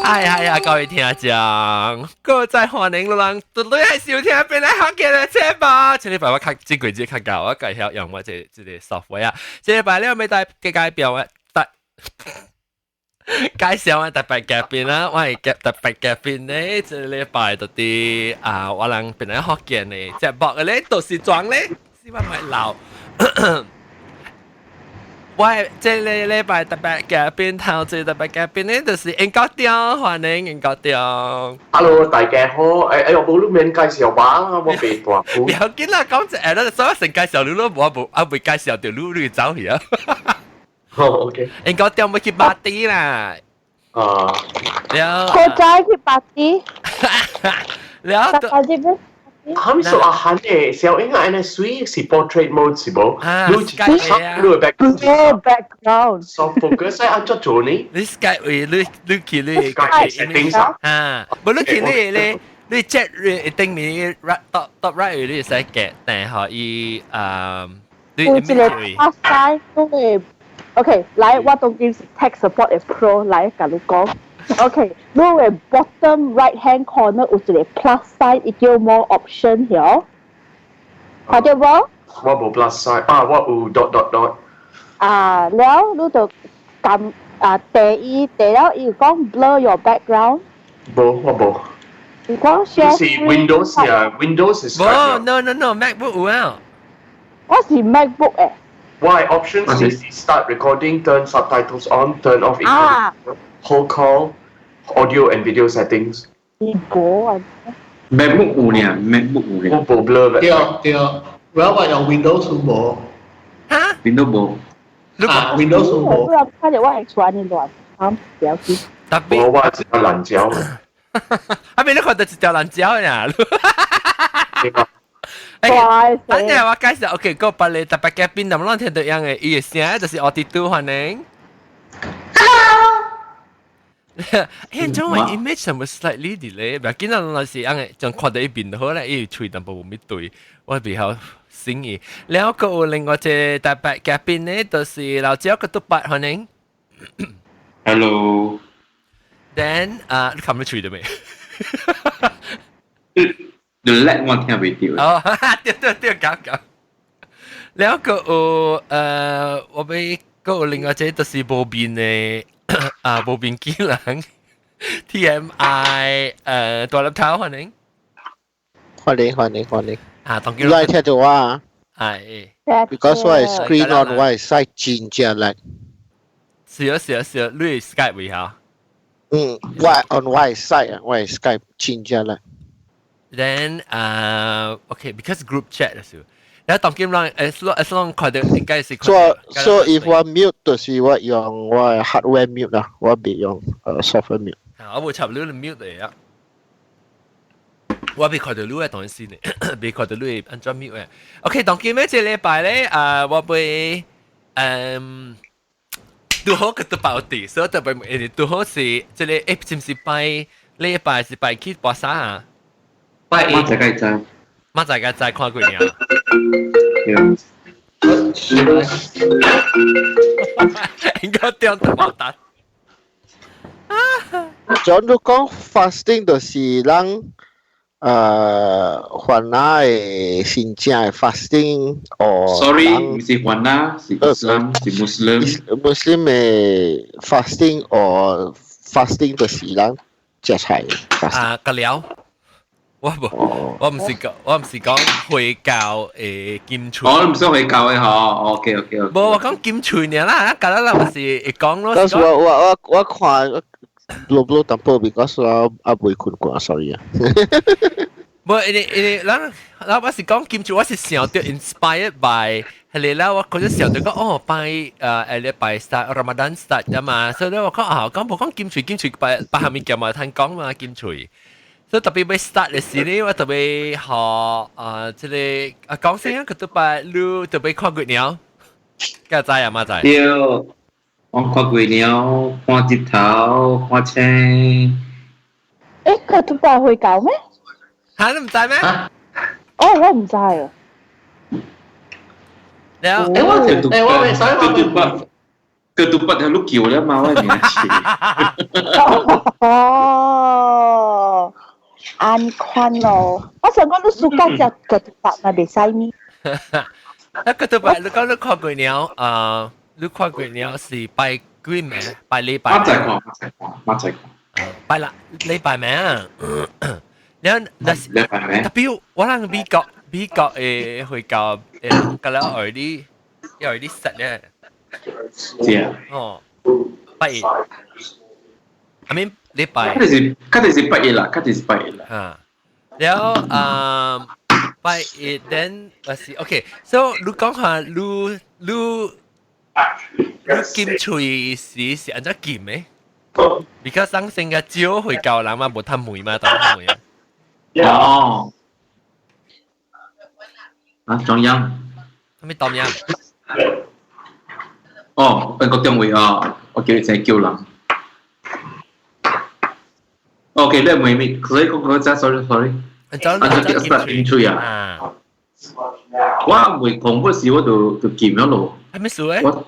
係係啊，各位聽眾，各位歡迎人，絕對係收聽邊來學嘅節目。這禮拜我較這季節較高，我介紹用我這個 software 啊。這禮拜你有咩帶嘅介紹啊？帶介紹啊，特別嘉賓啦，我係特別嘉賓咧，這禮拜到啲啊，我人邊來學嘅呢，節目嘅咧，都是裝咧，是話咪鬧。我這個禮拜特別嘉賓，頭一個特別嘉賓咧，就是英國中，歡迎英國中。 Hello，大家好。我冇你免介紹吧，我未大。不要緊啦，講一下，所以先介紹你咯，我無啊未介紹到你，你走去啊。好，OK。英國中欲去巴蒂啦。啊。了。我再去巴蒂。了。大家這係咪說啊？係呢，小英啊，呢水是 portrait mode 是無？啊，你你 background background。 soft focus 係按怎做呢？你 Skype 位，你去你 setting 啊，無你去你 chat 頂面 right top right 你會使夾，但係可以啊，你有一個 plus sign 都會，OK，來，我當今是 tech support 的 pro 來共你講。OK，你的 bottom right hand corner 有一個 plus sign，伊叫 more option 曉，看到無？我無 plus sign，啊，我有 dot dot dot。啊，了你就撳啊，第一第了伊講 blur your background。無，我無。伊講 share。是 Windows 啊，Windows 是。無，no no no，MacBook 有啊。我是 MacBook 誒。 Why options is start recording, turn subtitles on, turn off 啊 whole call, audio and video settings. 是無啊。 MacBook 有呢，MacBook 有呢。我無 blur 對對，我用 Windows 無。嚇？Windows 無。啊，Windows 無。我看到我會傳你亂，啱，不要緊。特別我我一條爛蕉。阿邊你看到一條爛蕉呀？欸，等陣我介紹，OK，個別你特別嘉賓，能不能聽到樣嘅？伊嘅聲就是奧迪都歡迎。 Hello。欸，種嘅 image 係咪 slightly delay？唔要緊啦，那是樣嘅，將看到一邊就好啦，伊喙淡薄無咪對，我比較心意。แล้ว個有另外一個特別嘉賓呢，就是老趙個獨白歡迎。 Hello。 Then 啊，你冚咗喙咗未？你叻我聽袂到。哦，對對對，講講。แล้ว個有我欲閣有另外一個就是無面的啊，無面機人 TMI 大粒頭歡迎。歡迎歡迎歡迎。啊，當你來聽到我？係。 Because 我 screen on 我 side 真正叻。是啊是啊是啊，你 Skype 位下。嗯，我 on 我 side 啊，我 Skype 真正叻。 Then okay, because group chat 的時候，然後當今人 as long 看到應該是。 So if 我 mute 就是我用我 hardware mute 啦，我袂用software mute。啊，我無插你 mute 的啊。我未看到你嘅東西呢，未看到你按怎 mute 嘅。OK，當今咧這禮拜咧，啊，我欲拄好個都包地，所以特別拄好是這個是毋是拜禮拜是拜去跋山啊？拜一仔該知，馬仔該知看過爾。對。應該掉得冇得。像你講 fasting 就是咱番仔的新正的 fasting 哦。 Sorry，毋是番仔，是 Islam，是 Muslim。 Muslim 的 fasting 或 fasting 就是咱食菜。啊，個了。我無，我毋是講回教金錘。哦，你毋是回教的嗬？OK OK OK。無，我講金錘爾啦，舊日咱毋是會講咯。但是我看落落淡薄，because 我還未睏過，sorry 啊。無，因為咱我是講金錘，我是想到 inspired by 係啦，我嗰陣想到講哦，拜禮拜 start Ramadan start 啊嘛，所以咧我講啊，講無講金錘，金錘拜拜下面叫嘛，聽講嘛金錘。所以特別欲 start 的時咧，我特別學啊，這個啊講聲啊，佢都拜你特別看月鳥，敢知啊，馬仔？對，我看月鳥，看日頭，看星。欸，佢都拜回教咩？嚇，你毋知咩？哦，我毋知啊。了，欸，我欸，我袂使，我袂。Ketupat 係碌橋啦嘛，我名字。哦，按款咯。我想講你暑假食 ketupat 嘛，袂使呢？啊，ketupat 你講你看過了啊？你看過了是拜幾暝？拜禮拜。我在看，我在看，我在看。拜啦，禮拜暝啊？了，那是禮拜暝。特別我諗美國誒回教誒，個了愛啲愛啲實咧。是啊。哦，拜一。I mean 禮拜。確定是拜一啦，確定是拜一啦。啊，了啊，拜一，then 我是 OK，so 你講下你禁喙時是按怎禁的？Because 上星個少回教人嘛，無貪梅嘛，當貪梅啊。哦。啊，中央。啥物中央？哦，本國中位啊，我叫你請叫人。OK，你問咩？所以講講真，sorry sorry。啊，就叫禁喙啊。我未講嗰時，我就禁咗咯。係咩事咧？我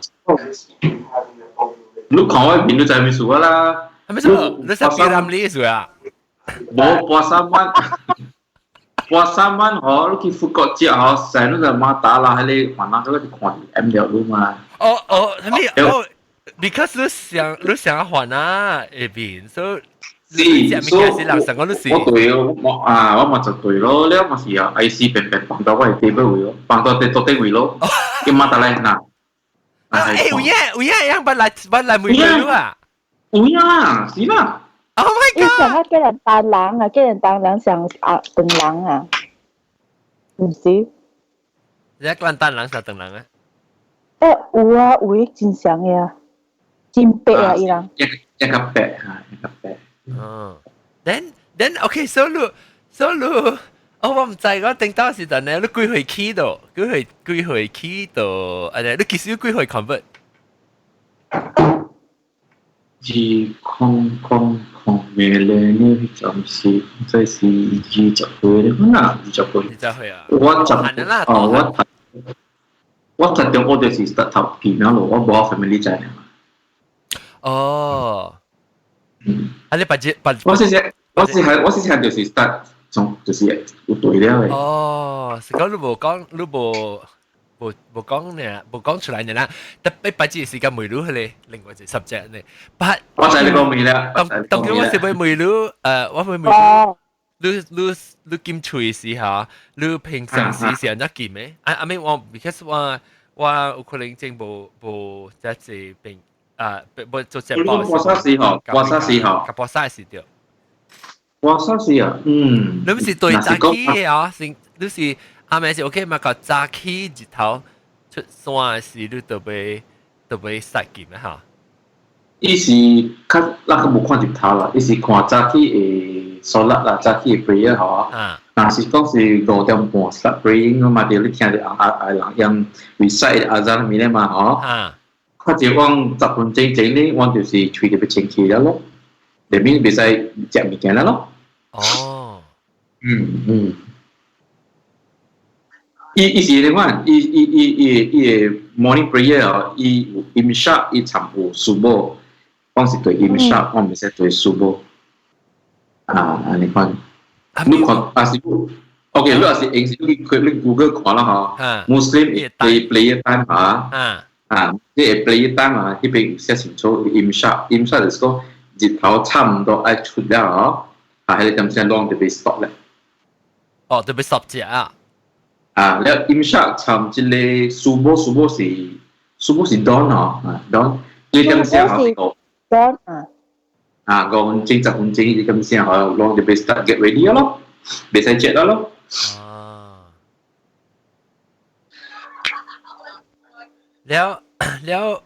你看我面都知咩事啦。係咩事？你識比南呢事啊？無波三萬，波三萬嗬，你去富國食嗬，成日就馬打啦，喺你還那個就看 M 了路嘛。哦哦，係咩？哦，because 你想還啊，下邊，所以是，所以是人上講你是。我對我啊，我嘛就對咯，你嘛是啊，IC 變變放到我的 table 位咯，放到佇桌頂位咯，叫馬達來拿。誒，有影有影，樣捌來捌來問過你啊？有影啊，是啦。 Oh my 伊想啊，叫人單人啊，叫人單人上啊長人啊，毋是？你講單人定長人啊？欸，有啊，有的真像的啊，真白啊，伊人。一個白嚇，一個白。哦，then okay，so 你，哦，我毋知我頂到時陣咧，你幾歲起到？幾歲起到？啊，你其實幾歲 convert？2000年咧，你陣時，這是20歲咧，可能20歲。20歲啊！我十哦，我讀中學就是讀頭幾秒咯，我無 family 在嘛。哦。嗯。啊，你捌捌？我是係就是讀從就是有對了的。哦，是講你無講，你無講呢，無講出來呢啦。特別捌這時間問你彼个另外一個 subject 呢。捌。我知你講問啦。當當我是欲問你，我欲問你，你禁喙時嚇，你平常時是按怎禁的？啊啊，咪我，because 我有可能真無這濟病啊，無做節目。播啥時候？播啥時候？播啥時對？播啥時啊？嗯。你毋是對早起的啊？是你是阿妹是 OK 嘛？個早起日頭出山時，你就欲殺禁的哈？伊是較咱較無看日頭啦，伊是看早起的 solat 啦，早起的 prayer 吼。啊。若是講是5點半 start praying 嘛，對，你聽著阿阿人用 recite azan 物咧嘛，吼。啊。較濟講10分鐘前咧，我就是喙就欲清氣了咯，裡面袂使食物件了咯。哦。嗯。伊是你看，伊的 morning prayer 哦，伊有 imsak，伊參有 subuh，講是對 imsak，我毋使對 subuh。啊，按呢款，你看啊是，OK，你若是用是你開你 Google 看啦吼，Muslim prayer time 啊，啊，你 prayer time 啊，彼邊有寫清楚 imsak，imsak 就是講日頭差毋多愛出了哦，啊，彼個點先攏就欲 stop 咧。哦，就欲 stop 食啊。啊，了 imsak 參這個 subuh，subuh 是 subuh 是 dawn 哦，啊 dawn，這點先吼是 dawn 啊。啊，5分鐘10分鐘，這點先吼，攏就欲 start get ready 咯，袂使食了咯。啊。了了，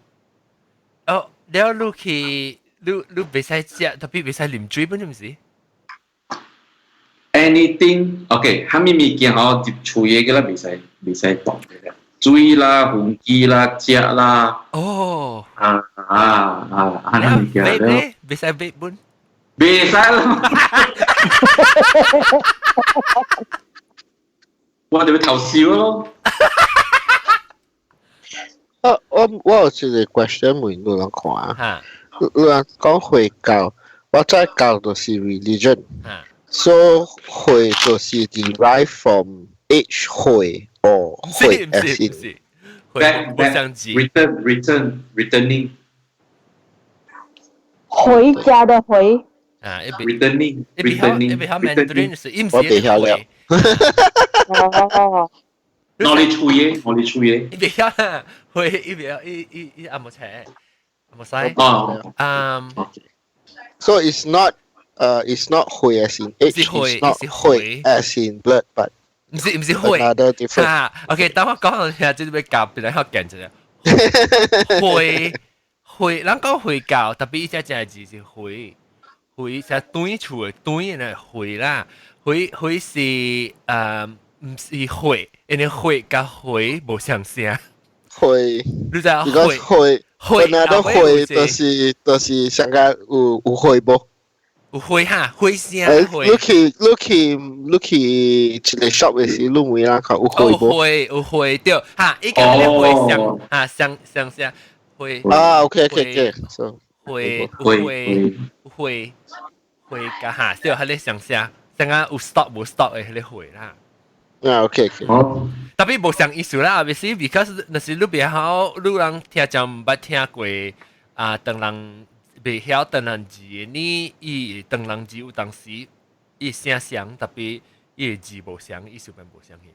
哦，了你去，你袂使食，特別袂使啉水本，是毋是？ Anything, OK，啥物物件吼入喙的，個啦袂使動的。水啦、薰機啦、食啦。哦。啊啊啊！啥物物件咧？袂使 vape 本？袂使啦！我就欲偷笑咯。啊，我有一個 question 問你人看啊。你人講回教，我知教就是 religion。So 回就是 derive from H 回 or 回 as in back back return return returning 回家的回。啊，returning returning 一邊曉 Mandarin 是，我袂曉了。哦。哪裡出耶？哪裡出耶？伊袂曉啦，回伊袂曉，伊伊伊也無切，無使。哦。So it's not 回 as in H, it's not 血 as in blood, but 毋是毋是血。 Another different. 啊，OK，等我講下，這邊教別人較簡一下。回回，咱講回教，特別伊隻隻字是回。回是轉厝的轉的回啦，回回是毋是血，因為血佮回無相聲。回，你知影回回回，那都回就是上個有血無？有血哈，血聲血。你去一個 shop 的時，你問人看有血無？有血有血對，哈，伊個血相哈相相聲血。啊，OK，會會會會㗎哈，對，彼个相聲，像啊有 stop 無 stop 的彼个會啦。啊，OK。哦。特別無相意思啦，obviously because 若是你袂曉，你人聽講毋捌聽過啊，唐人袂曉唐人字的，你伊唐人字有當時伊聲相，特別伊字無相，意思變無相去。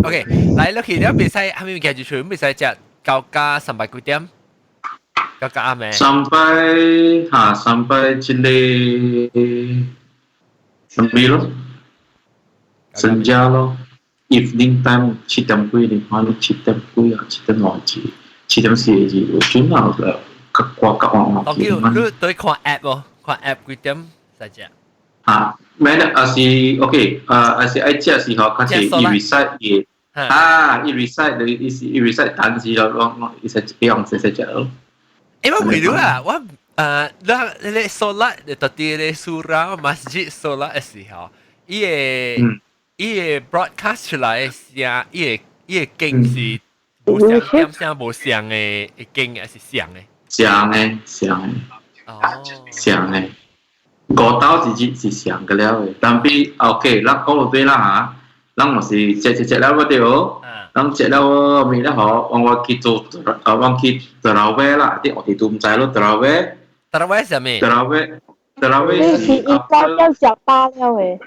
OK，來落去了，袂使，蝦米物件就出，袂使食到加三百幾點。較較暗咩？ Sampai 哈 sampai 這個什麼咯？Senja 咯，evening time 七點幾你看你七點幾啊，七點外字，7點4個字，有準啊，較掛較晚我叫你對看 app 哦，看 app 幾點使食？啊，咩咧？啊是 OK，啊啊是愛食時候，較是伊 recite 伊啊，伊 recite 的意思，伊 recite 單詞咯，攏伊使一樣使食咯。欸，我袂了啊！我咱你 solat 到底咧 surau masjid solat 的時候，伊個 broadcast 出來的聲，伊個經是無相點聲無相的經，還是相的？相的，相的。哦。相的。五斗是是相個了的，但比 OK，咱講到對啦嚇，咱嘛是食食食了無對哦。咱食了面了吼，往我去做，啊，往去 tarawih 啦，啲我哋都毋知咯，tarawih。 Tarawih 啥物？Tarawih，tarawih 是伊早了食飽了的。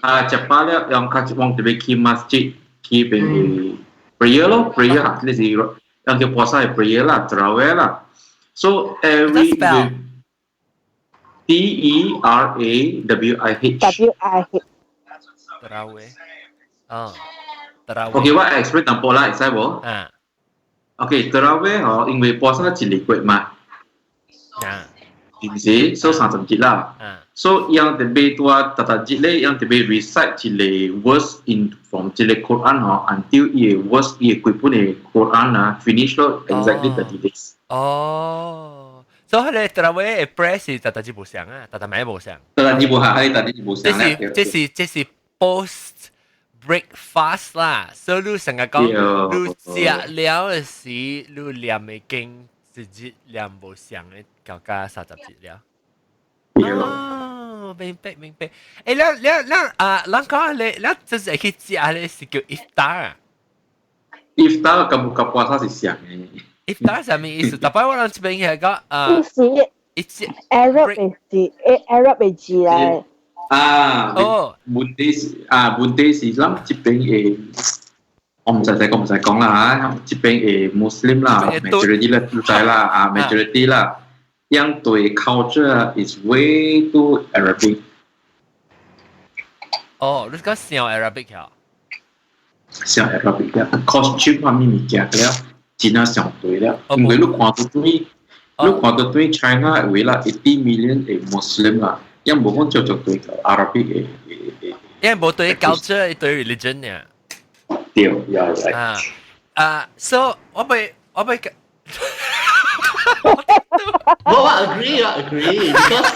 啊，食飽了，用較往特別去 masjid 去邊 prayer 咯，prayer 哈，呢是用叫菩薩 prayer 啦，tarawih 啦。So every T E R A W I H。 W I H。 Tarawih。啊。Tarawih。 OK，我 explain 淡薄啦，會使無？啊。 OK，tarawih 吼，因為菩薩一個月嘛。啊。是毋是？所以30日啦。所以伊特別拄啊，逐逐日咧，伊特別 recite 一個 verse in from 這個 Quran 吼，until 伊個 verse 伊個規本的 Quran 啊 finish 咯，exactly 30 days。哦，所以彼个 tarawih 的 prayer 是逐逐日無相啊，逐逐暝無相。逐逐日無下，彼個逐日無相。這是 post breakfast 啦，所以你成日講，你食了的時，你念的經一日念無相的，到加30日了。哦，明白明白。欸，了了了啊，咱講你，咱就是去食咧是叫 iftar 啊。 Iftar 佮佮菩薩是相的。 Iftar 啥物意思？逐擺我人這邊係講啊，是一隻 Arab 的字，Arab 的字來。啊，哦，問題是啊，問題是咱這邊的，我毋知使講毋使講啦嚇，這邊的 Muslim 啦，majority 啦，唔知啦，啊 majority 啦，樣對 culture is way too Arabic。哦，你講像 Arabic 啊？像 Arabic 啊，costume 方面物件了，真正相對了，因為你看到對，你看到對 China 為啦，80 million 的 Muslim 啦。因無講足足對 Arabic 的的。因為無對 culture，對 religion 呢。對，yeah right。啊啊，so 我欲我 agree 我 agree because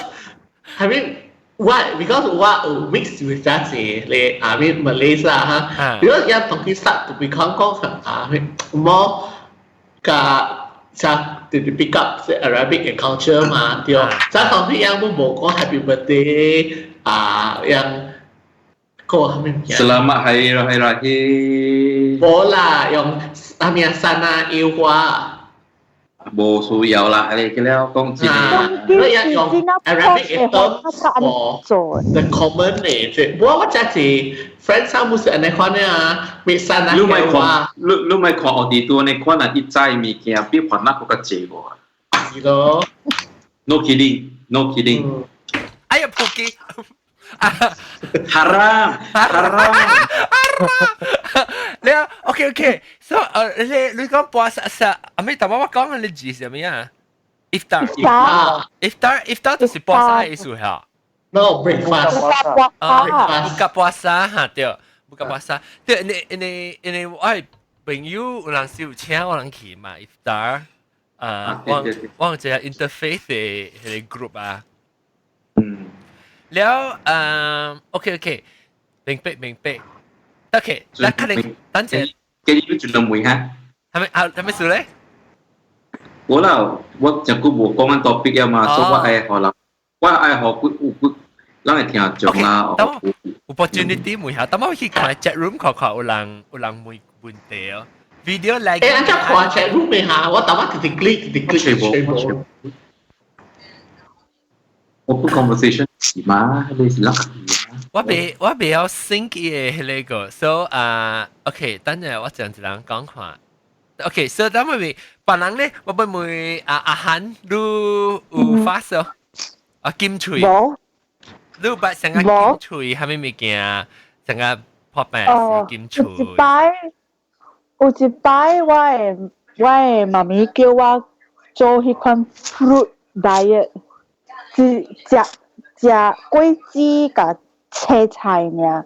I mean what because 我 mix with 這是你 I mean Malaysia 哈，because 一當佢 start to become 講啊 more 加像直直 pick up 是 Arabic 嘅 culture 嘛，對。再講啲樣都無講 Happy Birthday 啊，樣個係咩物件？ Selamat Hari Raya Raya。無啦，用係咪啊？山啊，油花。無需要啦，你叫了講真。啊，你一用 Arabic 嘅 terms for the common 嘅，即我真是 friend 上不是按呢款啊，咩山啊，你咪看，你咪看奧地多呢款啊，伊知物件比煩惱閣較濟無？是咯。 No kidding, no kidding。哎呀，撲街！ Haram, haram。你啊，OK OK，so 你講 puasa sa，阿咩？但我講嘅你字係咩啊？Iftar。 Iftar iftar 就是 puasa 嘅意思嚇。 No breakfast。啊，buka puasa 嚇對，buka puasa 對，你我朋友有人是有請我人去嘛，iftar 啊，我有一個 interfaith 嘅彼個 group 啊。嗯。了OK OK，明白明白。OK，那可能等陣。今日盡量問下。係咪啊？係咪事咧？我啦，我真久無講緊 topic 啊嘛，所以我愛學人，我愛學幾有幾，人會聽眾啦。等我有 opportunity 問下，等我去看 chat room 看看有人問問題哦。video 嚟。誒，按照看 chat room 嘅下，我頭先直直 click 直直 click 全部。我不 conversation 是嘛？你是啷？我未曉 sync 嘅彼個，so 啊，OK，等陣我講一人講看。OK，so 等我問別人咧，我問問阿阿韓，你有 fast 哦？啊，金喙。無。你有捌成個金喙，啥物物件？成個破病是金喙。有一擺，有一擺，我的媽咪叫我做彼款 fruit diet，是食食果子佮青菜爾。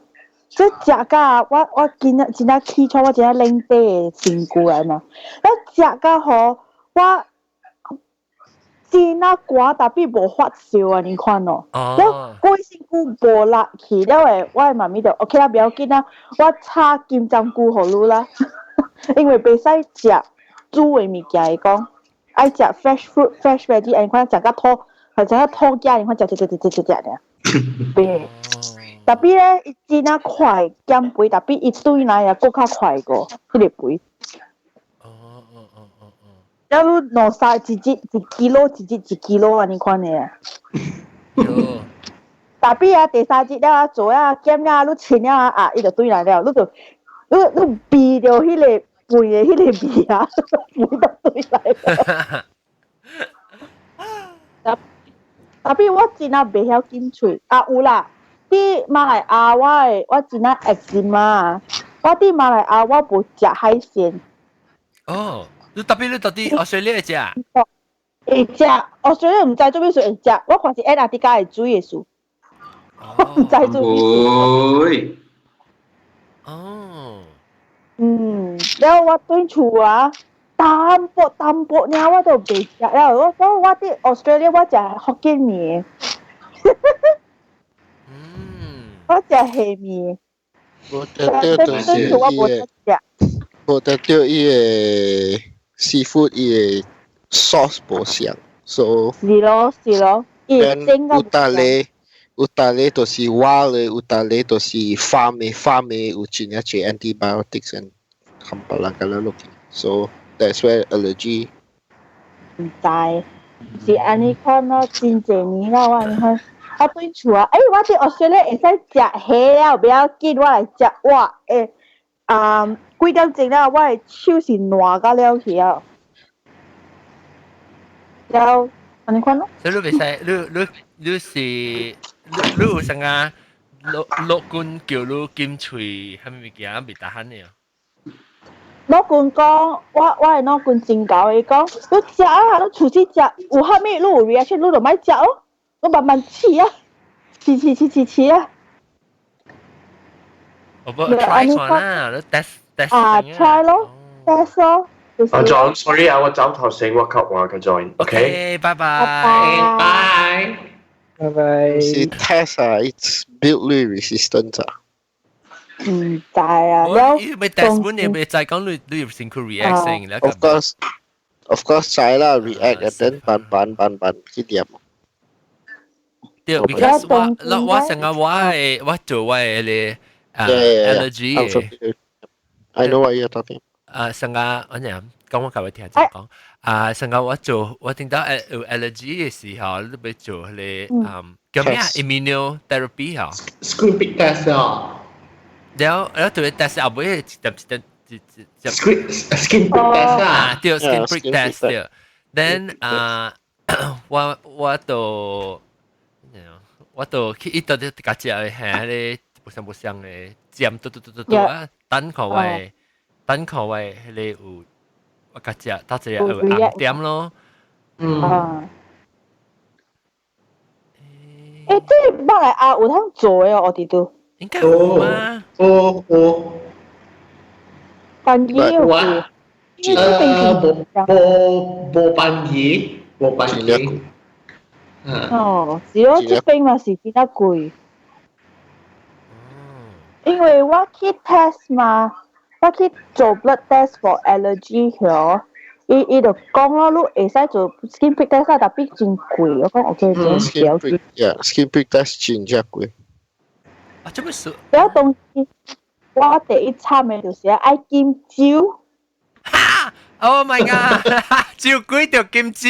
這食甲我今仔真正起初我真正冷底的身軀來嘛，我食甲吼我真正寒，tapi 無發燒啊，你看哦。了規身軀無力去，了會我的媽咪就 OK 啦，不要緊啦，我炒金針菇予你啦，因為袂使食煮的物件，伊講愛食 fresh fruit fresh veggie，你看食甲吐，食甲吐囝，你看食食食食食食爾。對。Tapi 咧，伊真正快減肥，tapi 伊對來也閣較快過，彼個肥。了你兩三一日一 kilo，一日一 kilo 按呢款的。Tapi 啊，第三日了啊，做啊減了，你穿了啊，啊，伊就對來了，你就你鼻著彼個肥的彼個味啊，肥就對來了。Tapi 我真正袂曉緊喙，啊有啦。佇馬來亞我的我真正 eczema，我佇馬來亞我無食海鮮。哦，你 tapi 你到佇 Australia 會食？會食，Australia 毋知做咩事會食，我看是安那迪加的水的事，我毋知做咩事。哦。嗯，了我轉厝啊，淡薄淡薄爾我都袂食了，我佇 Australia 我食福建麵。我食蝦麵。我得到就是伊個，我得到伊個 seafood 伊個 sauce 無相，so 是咯是咯，伊整個有搭咧，有搭咧就是活的，有搭咧就是 farm 的 farm 的有真正濟 antibiotics and 冚唪唥咁樣落去，so that's where allergy。毋知，是按呢款咯，真濟年啦，我按呢款。我對厝啊，欸，我佇 Australia 會使食蝦了，不要緊，我來食我會啊幾點鐘了，我的手是爛甲了去啊。了，按呢款咯。所以你袂使，你是你有啥個老君叫你金喙，啥物物件袂得閒的啊？老君講，我的老君真𠢕，伊講，你食啊，你出去食，有啥物你有 reaction，你就莫食哦。我慢慢試啊，試試試試試啊。我不 try 看啦，你 test test 啊，try 咯，test 咯。阿 John，sorry 啊，我走頭先，我給我個 join。OK，拜拜，拜拜拜。是 test 啊，it's build resistance 啊。唔知啊，了。你咪 test 本你咪就係講你有身軀 reaction。 Of course。Of course 知啦，react and then 慢慢慢慢去念。對，because 我成日我係我做我係咧啊 allergy。 I know what you're talking. 啊，成日我講講我舊日聽就講啊，成日我做我聽到有 allergy 嘅時候，你都要做迄個叫咩啊？immunotherapy 嚇。 Skin prick test 啊。然後對 test 後尾一點一點一一 skin prick test 啊，對 skin prick test 對。Then 啊，我就去伊到底共食的係迄個不相不相的尖嘟嘟嘟嘟嘟啊，等看我彼個有我共食，到一個有紅點咯。嗯。欸，這馬來亞有通做的哦，我哋都。應該有啊。有有。番薯有。無番薯，無番薯。哦，是咯，這邊嘛是真正貴。因為我去 test 嘛，我去做 blood test for allergy 嗬，伊就講咯，你會使做 skin prick test 啊，但真貴，我講 OK，真少。Yeah, skin prick test 真正貴。啊，這麼說。這東西我第一慘的就是愛禁酒。哈！Oh my god！酒鬼就禁酒。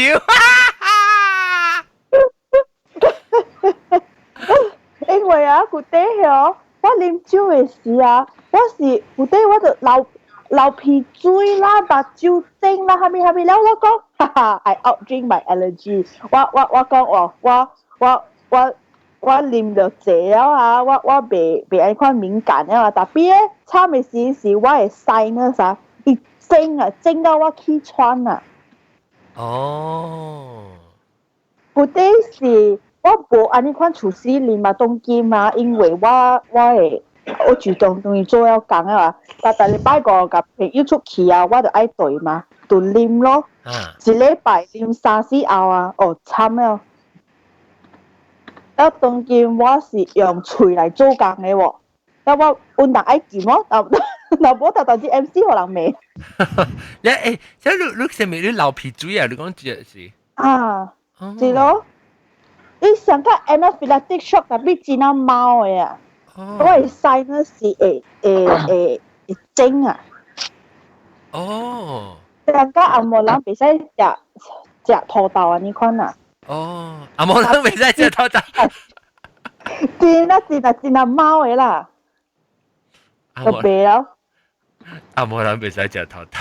因為啊，舊底嗬，我啉酒的時啊，我是舊底我就流流鼻水啦，目睭腫啦，啥物啥物了，我講，哈哈，I outdrink my allergy 我講哦，我啉著濟了啊，我袂按呢款敏感了啊，但係咧，慘的是是我的 sinus 啊，伊腫啊，腫到我氣喘啊。哦。舊底是。我無按呢款廚師啉嘛當今嘛，因為我會我主動同伊做了工啊，但逐禮拜五共朋友出去啊，我就愛綴嘛，就啉咯。一禮拜啉三四甌啊，哦慘了。啊，當今我是用喙來做工的喎，啊我運動愛禁咯，若若無逐逐日 MC 予人罵。你欸，這你啥物你流鼻水啊？你講這是？啊，是咯。你上個 anaphylactic shock 特別真啊貓的啊，我的 sinus 是會腫啊。哦。上個紅毛人袂使食土豆啊，你看啊。哦，紅毛人袂使食土豆。真啊真啊真啊貓的啦。就白了。紅毛人袂使食土豆。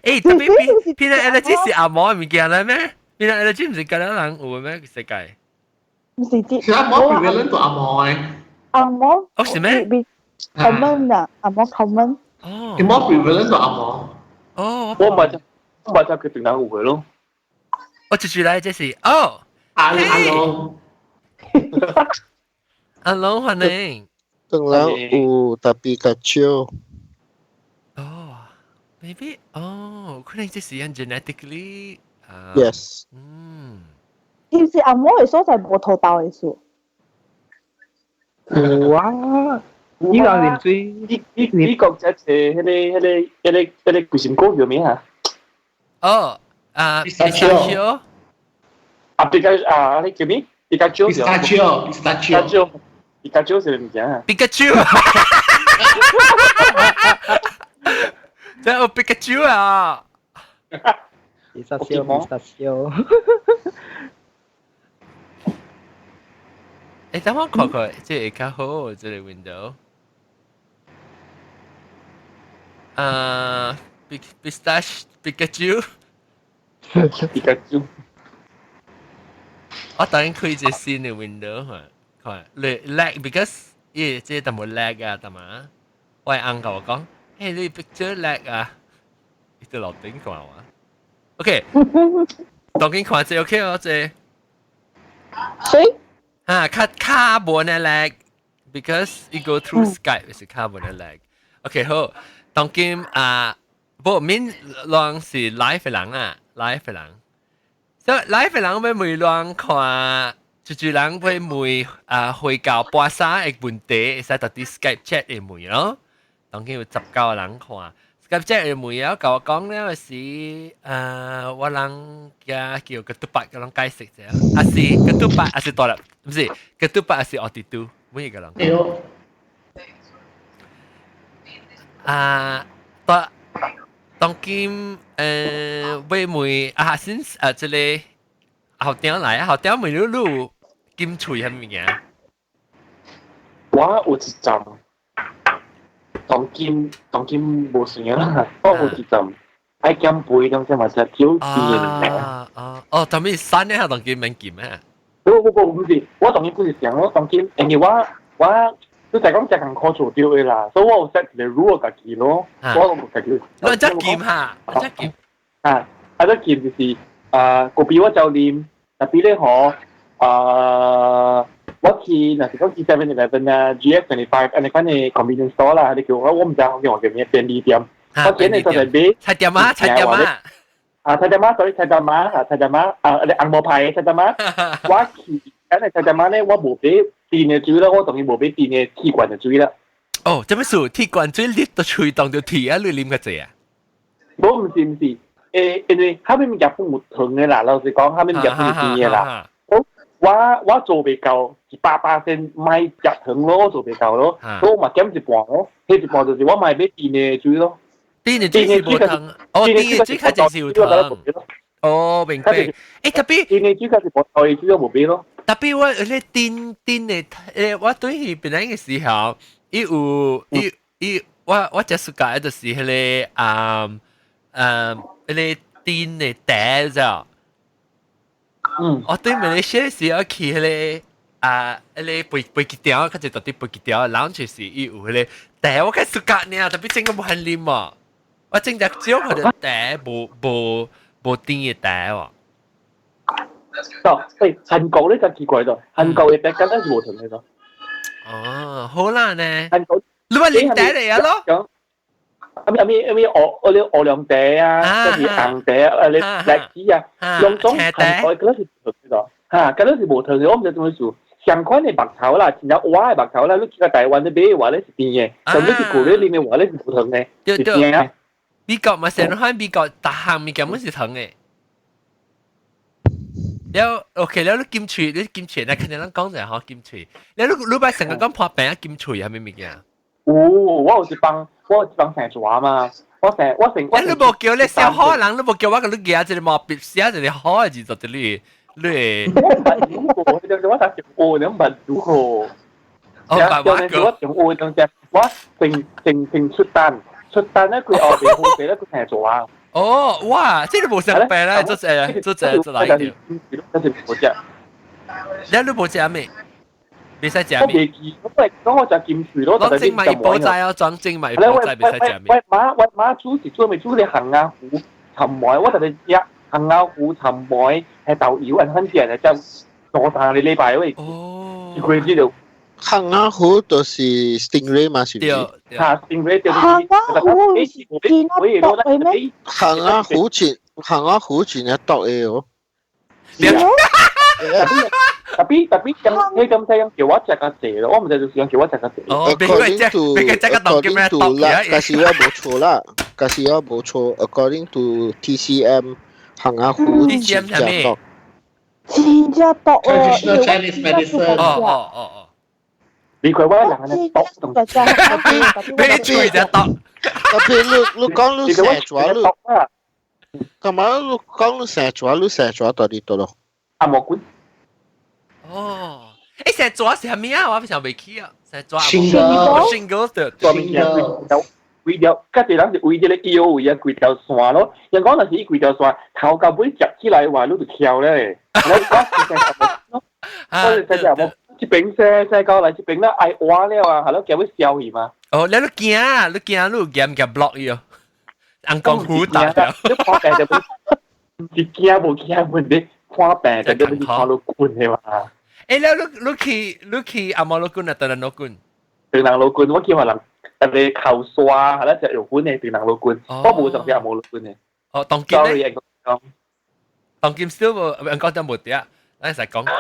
欸，特別 peanut allergy 是紅毛的物件來咩？peanut allergy 毋是干焦人有的咩？世界？毋是這。是紅毛 prevalent 到紅毛的。紅毛。哦，是咩？common 啊，紅毛 common。哦。紅毛 prevalent 到紅毛。哦。我捌聽佢平常有的咯。我直接來這是哦。阿龍。阿龍歡迎。當然有特別較少。哦，maybe 哦，可能這是因 genetically。 Yes。嗯。是毋是紅毛的所在無土豆的事？有啊，伊人啉水，你國這是彼個規心果叫咩啊？哦，啊，pistachio。啊，比較啊，你叫咩？ピカチュ Pistachio，pistachio， ピカチュ是物件啊？ピカチュ。這有ピカチュ啊！ Pistachio，pistachio。欸，等我看看，這會較好，這個 window。啊，pistache ピカチュ。ピカチュ。我等陣開一個新的 window 看，看，你 lag because 伊這淡薄 lag 啊，淡嘛。我的翁共我講，嘿，你 picture lag 啊，伊佇樓頂看我。OK，當緊看這 OK 哦，這。誰？啊，較較無呢 lag，because it go through Skype 是較無呢 lag。OK 好，當今啊，無免攏是 live 的人啊，live 的人。所以 live 的人欲問攏看，一濟人欲問啊，回教跋衫的問題，會使佇 Skype chat 會問咯。當今有19個人看，咁即係每有教我講咧，是我人家叫 ketupat 個人解釋啫，還是 ketupat 還是大粒，唔是 ketupat 還是奧迪都，每一個人。對。啊，當當今買每啊先啊，這個後頂來啊，後頂問你你金喙係物件？我有一站，當今當今無算啦，我有一站愛減肥，當時嘛食少甜嘅。啊啊哦，特別新嘅當今免減啊？不不不，唔是，我當今不是想，我當今因為我。你就講食艱苦做對的啦，所以我有 set 一個 rule 家己咯，我都無家己。你只減哈？只減啊！啊，這減就是啊，咖啡我就啉，特別咧嗬啊，我去若是講去 7-Eleven 啊，GS25，按呢款的 convenience store 啦，你叫我我毋知叫我叫咩便利店，我今日就在買菜店啊，菜店啊，啊菜店啊，sorry 菜店啊，啊菜店啊，啊你紅毛牌菜店啊，我去按呢菜店啊咧，我無買甜的水啦，我當然無買甜的鐵罐的水啦。哦，這麼數鐵罐水瀝到喙當就甜啊，你啉較濟啊？無，毋是毋是，因為後面物件本有糖的啦，老實講，後面物件本是甜的啦。我做袂夠100%莫食糖咯，我做袂夠咯，所以我嘛減一半咯，彼一半就是我嘛買甜的水咯。甜的水是無糖，哦，甜的水較濟是有糖。哦，明白。特別甜的水較是無糖的水我無買咯。特別我咧甜甜的，我對去檳榔的時候，伊有伊伊，我食暑假就是彼個啊啊，彼個甜的茶咋。我對馬來西亞時候去彼個啊，彼個飛飛機場，較濟到佇飛機場，lounge 時伊有彼個茶，我較暑假爾，特別整個無肯啉哦。我整隻少佢就茶，無無無甜的茶喎。哦，喂，韓國咧就奇怪咗，韓國的茶敢若是無糖的咯。哦，好啦呢。韓國，你咪啉茶嚟啊咯？啊咪啊咪啊咪烏龍茶啊，就是紅茶啊，你荔枝啊，攏總韓國敢若是無糖的咯。嚇，敢若是無糖的，我毋知怎麼做。相款的白茶啦，真正活的白茶啦，你去到台灣你買的話咧是甜的，但你去國內啉的話咧是無糖的，是甜的。美國嘛，成日美國逐項物件攏是糖的。了，OK，了你金喙，你金喙，那肯定咱講者吼金喙。了你你擺成個講破病啊金喙係咩物件？有，我有一幫，我有一幫生蛇嘛，我成我成。你無叫你小好人，你無叫我共你舉一個毛筆寫一個好的字做佇你，你。我毋捌如過，我才上學，你毋捌如過。哦，捌我過。我上學當時，我成成成出單，出單咧佢後邊好勢咧佢生蛇啊。哦，哇！這個無相病啦，做這做這做來一這是無食。你無食咩？袂使食咩？我袂記，我講我食金喙咯。裝精米煲仔哦，裝精米煲仔袂使食咩？我媽煮是做咩？煮啲杏仔糊、尋梅，我特別食杏仔糊、尋梅係豆油，按反正係食兩三個禮拜喂。哦。一個月就。杏仔糊就是 stingray 嘛，是唔是？嚇，stingray 就是。杏仔糊是見毒的咩？杏仔糊前，杏仔糊前係毒的哦。特別特別咁，你咁細樣叫我食較濟咯，我毋知就是講叫我食較濟。哦， According to according to 啦，但是我無錯啦，但是我無錯。According to TCM，杏仔糊真正毒。真正毒哦！Traditional Chinese medicine。哦哦哦哦。你看我人安毒動，俾你嘴就毒。特別你你講你生蛇你，幹嘛你講你生蛇你生蛇到底多咯？阿蘑菇。哦，生蛇是啥物啊？我想袂起啊，生蛇。 Shingle。 Shingle 對。條規條，較濟人是圍這個腰位啊，規條線咯。人講若是伊規條線頭到尾夾起來話，你就翹咧。我我是生無。這邊生生到來這邊咧愛挖了啊，係咯，叫佢消去嘛。哦，你都驚，你驚，你有驚驚 block 伊哦？紅光虎打了。你看病就是驚無驚問題，看病就你看到困的嘛。你去紅毛老君啊，唐人老君？唐人老君，我叫人特別靠刷，係啦，食肉粉的唐人老君，我無上食紅毛老君的。哦，當今咧？當今少無，人講得無對啊，咱使講。啊。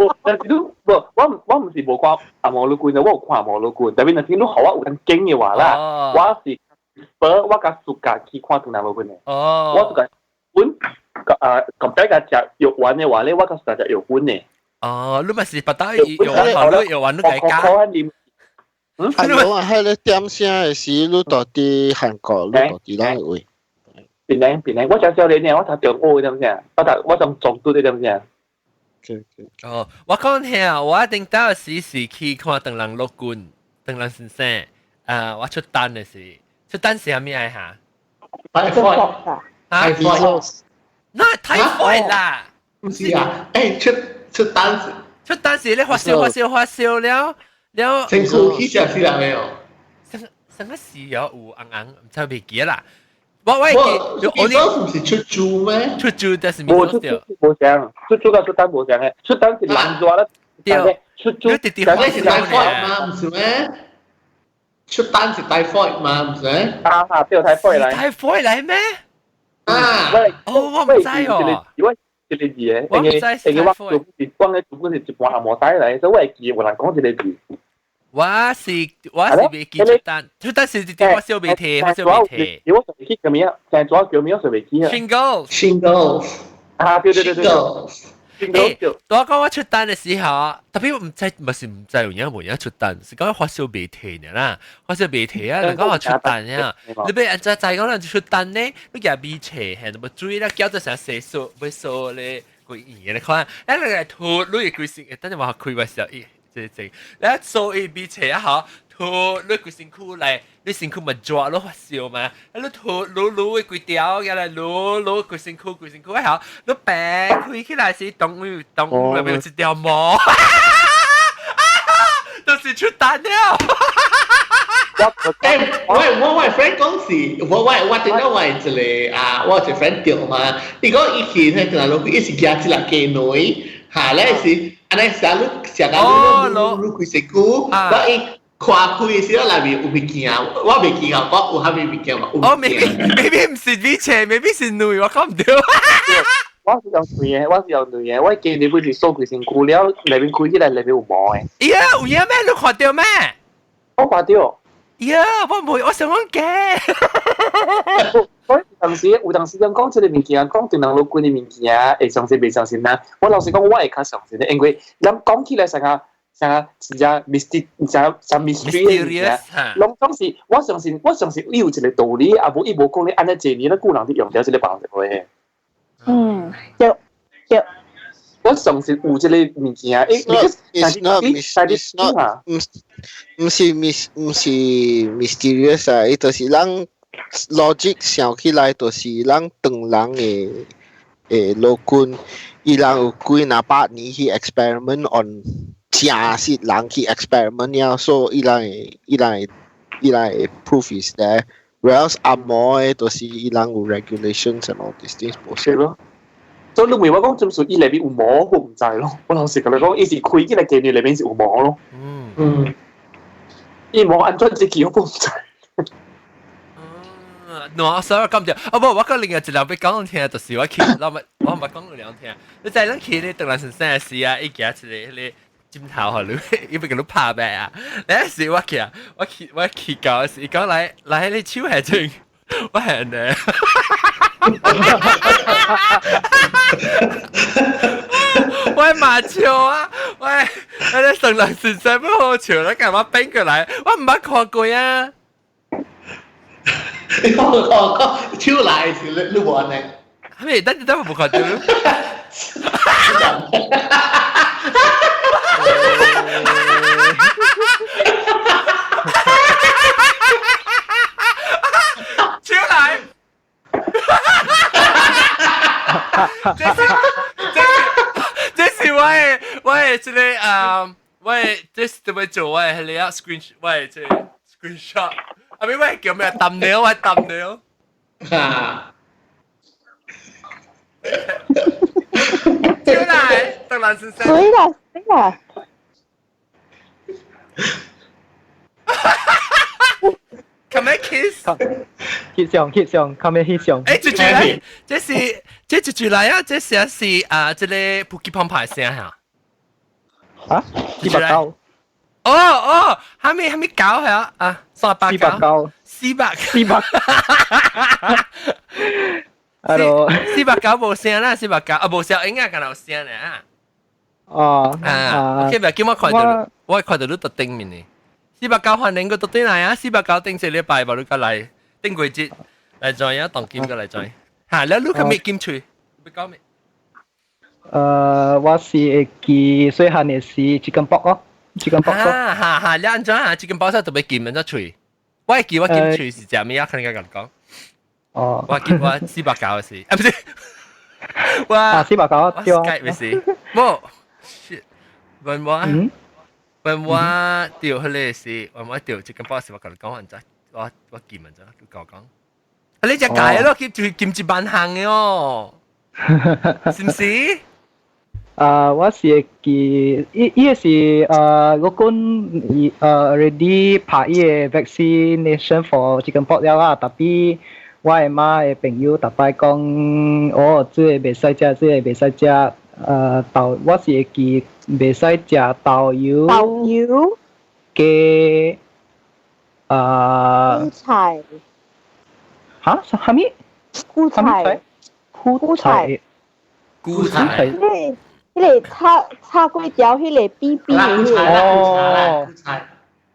無，但是你無，我唔是無看紅毛老君，我有看紅毛老君，但係若是你予我有通揀的話啦，我是我較 suka 去看唐人老君的。我 suka 阮啊，compare 共食藥丸的話咧，我較 suka 食藥丸的。哦，你咪是捌到藥丸好，你藥丸你該加。嗯，係啊，係你點聲的時，你到佇韓國，你到佇哪位？檳榔檳榔，我誠少年呢，我讀中學點聲，我從中讀的點聲。哦，我講聽，我頂到時是去看唐人老君，唐人先生，啊，我出單的時，出單是啥物來哈？ typhoid 啊，那 typhoid 啦，唔是啊，誒出出單出單時你發燒發燒發燒了了，政府去食死人沒有？上上個時有紅紅，毋知袂記啦。我會記，我你唔是出租咩？出租但是無出租無相，出租佮出單無相的，出單是人抓啦，對，出租你直直你是 typhoid 嗎？毋是咩？出單是 typhoid 嗎？毋是咩？啊哈，對，typhoid 來。 typhoid 來咩？啊！哦，我毋知哦。我一個字的，因為因為我主是講的主本是一半紅毛仔來，所以我會記有人講這個字。我是袂記出單，出單是直直發燒袂退，發燒袂退。我上次叫咩啊？成主要叫咩？我上未記啊。 Shingles。 Shingles。啊，對對對對。欸，我講我出單的時候，特別毋知，毋是毋知有影無影出單，是講發燒袂退爾啦，發燒袂退啊，人講我出單呀，你欲按怎知講咱出單呢？你舉米冊，嘿，無水啦，攪做成洗漱，欲掃咧規圓的看，咱來塗，你會規身，等陣我開玩笑，咦，這這，你掃伊米冊啊，吼，塗你規身軀來，你身軀嘛熱咯發燒嘛，啊你塗滷滷的規條，過來滷滷規身軀規身軀好，你掰開起來是動物動物內面有一條毛，都是出單了。欸，我 friend 講是，我頂到我一個啊，我一個 friend 著嘛，伊講伊去彼個路，伊是舉一個雞卵，哈咧是，按呢食你食到你你你規身軀，我伊看開的時候內面有物件，我袂記啊，講有啥物物件嘛？哦，maybe 毋是米冊，maybe 是卵，我講毋著。我是用卵的，我是用卵的，我記你本是掃規身軀了，內面開起來內面有毛的。呀，有影咩？你看著咩？我看著。呀，我唔會，我想講假。所以有當時有當時人講這个物件，講唐人老君的物件，會相信袂相信啦？我老實講，我會較相信的，因為咱講起來成個成個真正 mystic，成成 mystery 的物件，攏總是我相信，我相信伊有一個道理，啊無伊無講你按呢濟年，咱古人佇用著這个辦法話。嗯，對對。我相信有這个物件，欸， It's not, it's not，毋毋是 mis 毋是 mysterious 啊，伊就是咱 logic 想起來，就是咱唐人的的老君，伊人有幾若百年去 experiment on 正實人去 experiment 了，所以伊人會伊人會伊人會 proof is there。Whereas 紅毛的，就是伊人有 regulations and all these things 無是咯。所以你問我講，就是伊內面有毛，我毋知咯。我老實共你講，伊是開起來見你內面是有毛咯。嗯。伊毛按怎入去，我毋知。喏，所以我講唔著。啊無，我講另外一個欲講聽，就是我去，我咪我毋講兩聽。你知咱去咧，唐人先生的時啊，伊舉一个彼个鏡頭予你，伊欲共你拍欲啊。那時我去啊，我去到時，伊講來來，你手係真，我係呢。我嘛笑啊！喂，你唐人先生欲好笑，你共我變過來，我毋捌看過啊！你講講講，手來是你你無按呢？係咪？等等我無看著。手來。這是這是這是我的這个啊，我的這是怎麼做？我的彼个 screen，我的這個 screenshot，啊，咪我的叫咩？thumbnail，我的 thumbnail。哈。手來，唐人先生。水啦，水啦。 Come here, kiss。翕相翕相，come here 翕相。欸，這句來，這是這一句來啊，這聲是啊，這个噗吉澎湃聲哈。啊？490。哦哦，係咪係咪九係啊？啊，389。490。四百。四百。Hello。 490無聲啦，四百九啊無聲，應該敢有聲咧啊。哦。啊，OK，袂叫我看到，我看到你特頂面呢。四百九歡迎個特頂來啊！四百九頂這禮拜無你過來，頂過節來 join 啊，當金過來 join。嚇，你你個咩金喙？欲講咩？我是會記細漢的時 chicken pox 哦，chicken pox。啊哈哈，你按怎啊？chicken pox 特別金按怎喙？我會記我金喙是食咩啊？可能共你講。哦。我記我四百九的時，啊不是，我啊四百九對啊。我是無，問我，問我著彼个時，問我著 chicken pox 我共你講按怎？我記按怎？你共我講。啊你隻解咯，金喙金一萬項的哦，是毋是？啊，我是會記，伊伊個是我講伊already 拍伊个 vaccination for chicken pox 了啦，tapi 我的媽的朋友逐擺講，哦，這个袂使食，這个袂使食，豆，我是會記袂使食豆油。豆油。加啊。韭菜。嚇？啥物？韭菜。韭菜。韭菜。彼个炒炒粿條，彼个扁扁的彼个。哦。韭菜。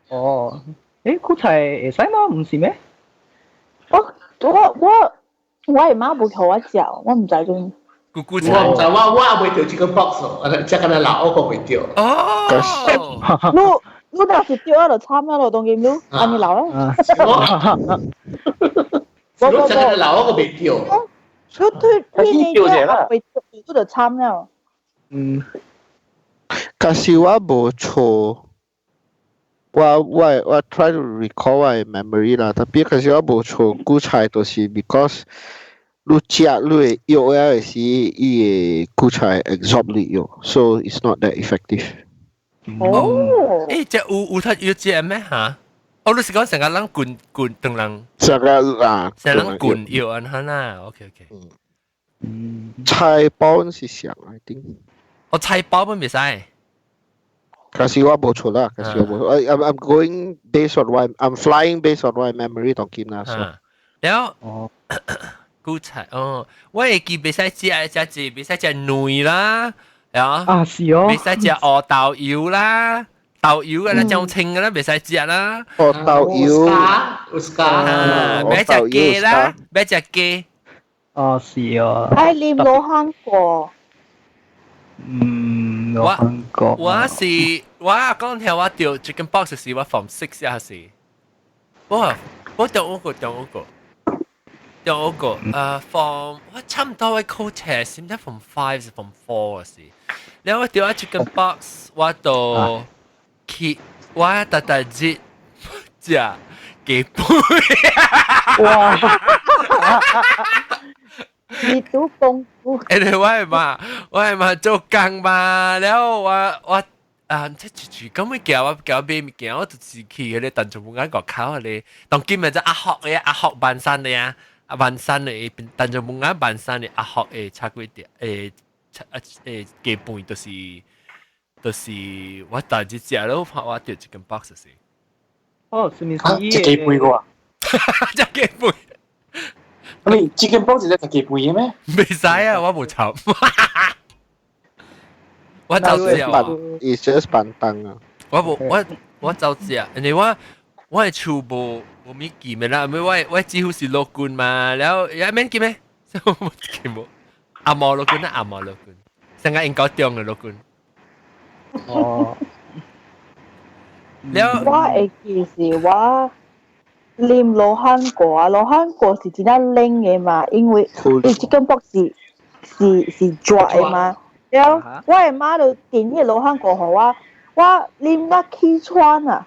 哦，誒，韭菜會使嗎？毋是咩？我我我我的媽無予我食，我毋知陣。韭菜。我毋知，我也袂著這個 box 哦，這個老我個袂著。哦。你你若是著啊，就慘啊咯，當今你按呢老啊。我我我老我個袂著。你推推你個袂著，你就慘了。嗯。可是我無錯，我 try to recall 我的 memory 啦，tapi 可是我無錯韭菜，就是 because 你食你的藥的時，伊的韭菜 absorb 你藥，so it's not that effective。哦。誒，這有有他藥食咩嚇？哦，你是講成個人灌灌當人？成個啊，成人灌藥按哈啦，OK OK。嗯。菜包是上，I think。哦，菜包本袂使。可是我無錯啦，可是我無，I'm going based on what I'm flying based on my memory 當今啦。了，韭菜哦，我會記袂使食食食，袂使食卵啦，啊，啊是哦，袂使食烏豆油啦，豆油啊，啦，醬清嘅啦，袂使食啦。烏豆油，烏袂食雞啦，袂食雞。哦，是哦。愛啉羅漢果。嗯，羅漢果。我是我講聽我著 chicken pox 時，我 form six 也是。我我中嗰個中嗰個中嗰個form 我差唔多我考冊，是毋知 form five 是 form four 時。然後我著啊 chicken pox，我就去我逐逐日食雞飯。哇！你都功夫。誒，我係嘛，我係嘛做工嘛，然後我我啊，即住住咁樣叫我叫我買物件，我就是去彼个陳松本眼外口彼个，當今日只阿學的阿學萬山的啊，啊萬山的陳松本眼萬山的阿學的炒粿條，誒啊誒雞飯就是就是我逐日食咯，我著一間 box 是。哦，是咪是？食雞飯個啊？食雞飯。你 chicken pox 是食雞飯的咩？袂使啊，我無炒。我走食啊。 It's just 板凳啊。我無我我走食，因為我我的厝無無物記的啦，因為我我幾乎是老君嘛，然後也免記咩？我記無。阿毛老君啊，阿毛老君，成個應該中的老君。哦。了。我會記是我啉羅漢果啊，羅漢果是真正冷的嘛，因為伊 chicken pox 是是是熱的嘛。了，我的媽就訂彼個羅漢果予我，我啉到氣喘啊！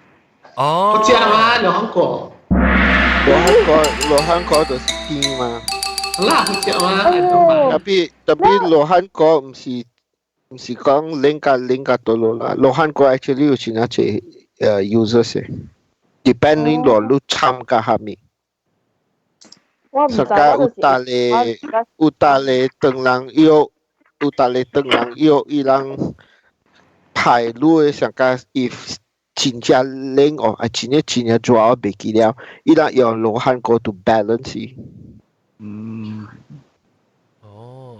哦，好食嗎？羅漢果？羅漢果，羅漢果就是甜嘛。啦，好食嗎？ Tapi tapi 羅漢果毋是毋是講冷甲冷甲多落啦，羅漢果 actually 有真濟uses 的，depending on 你參加蝦米。我毋知，實個有逐个有逐个唐人藥，有逐个唐人藥，伊人拍太你的上加 if 真正冷哦，啊真正真正熱我袂記了，伊人用羅漢果 to balance。哦，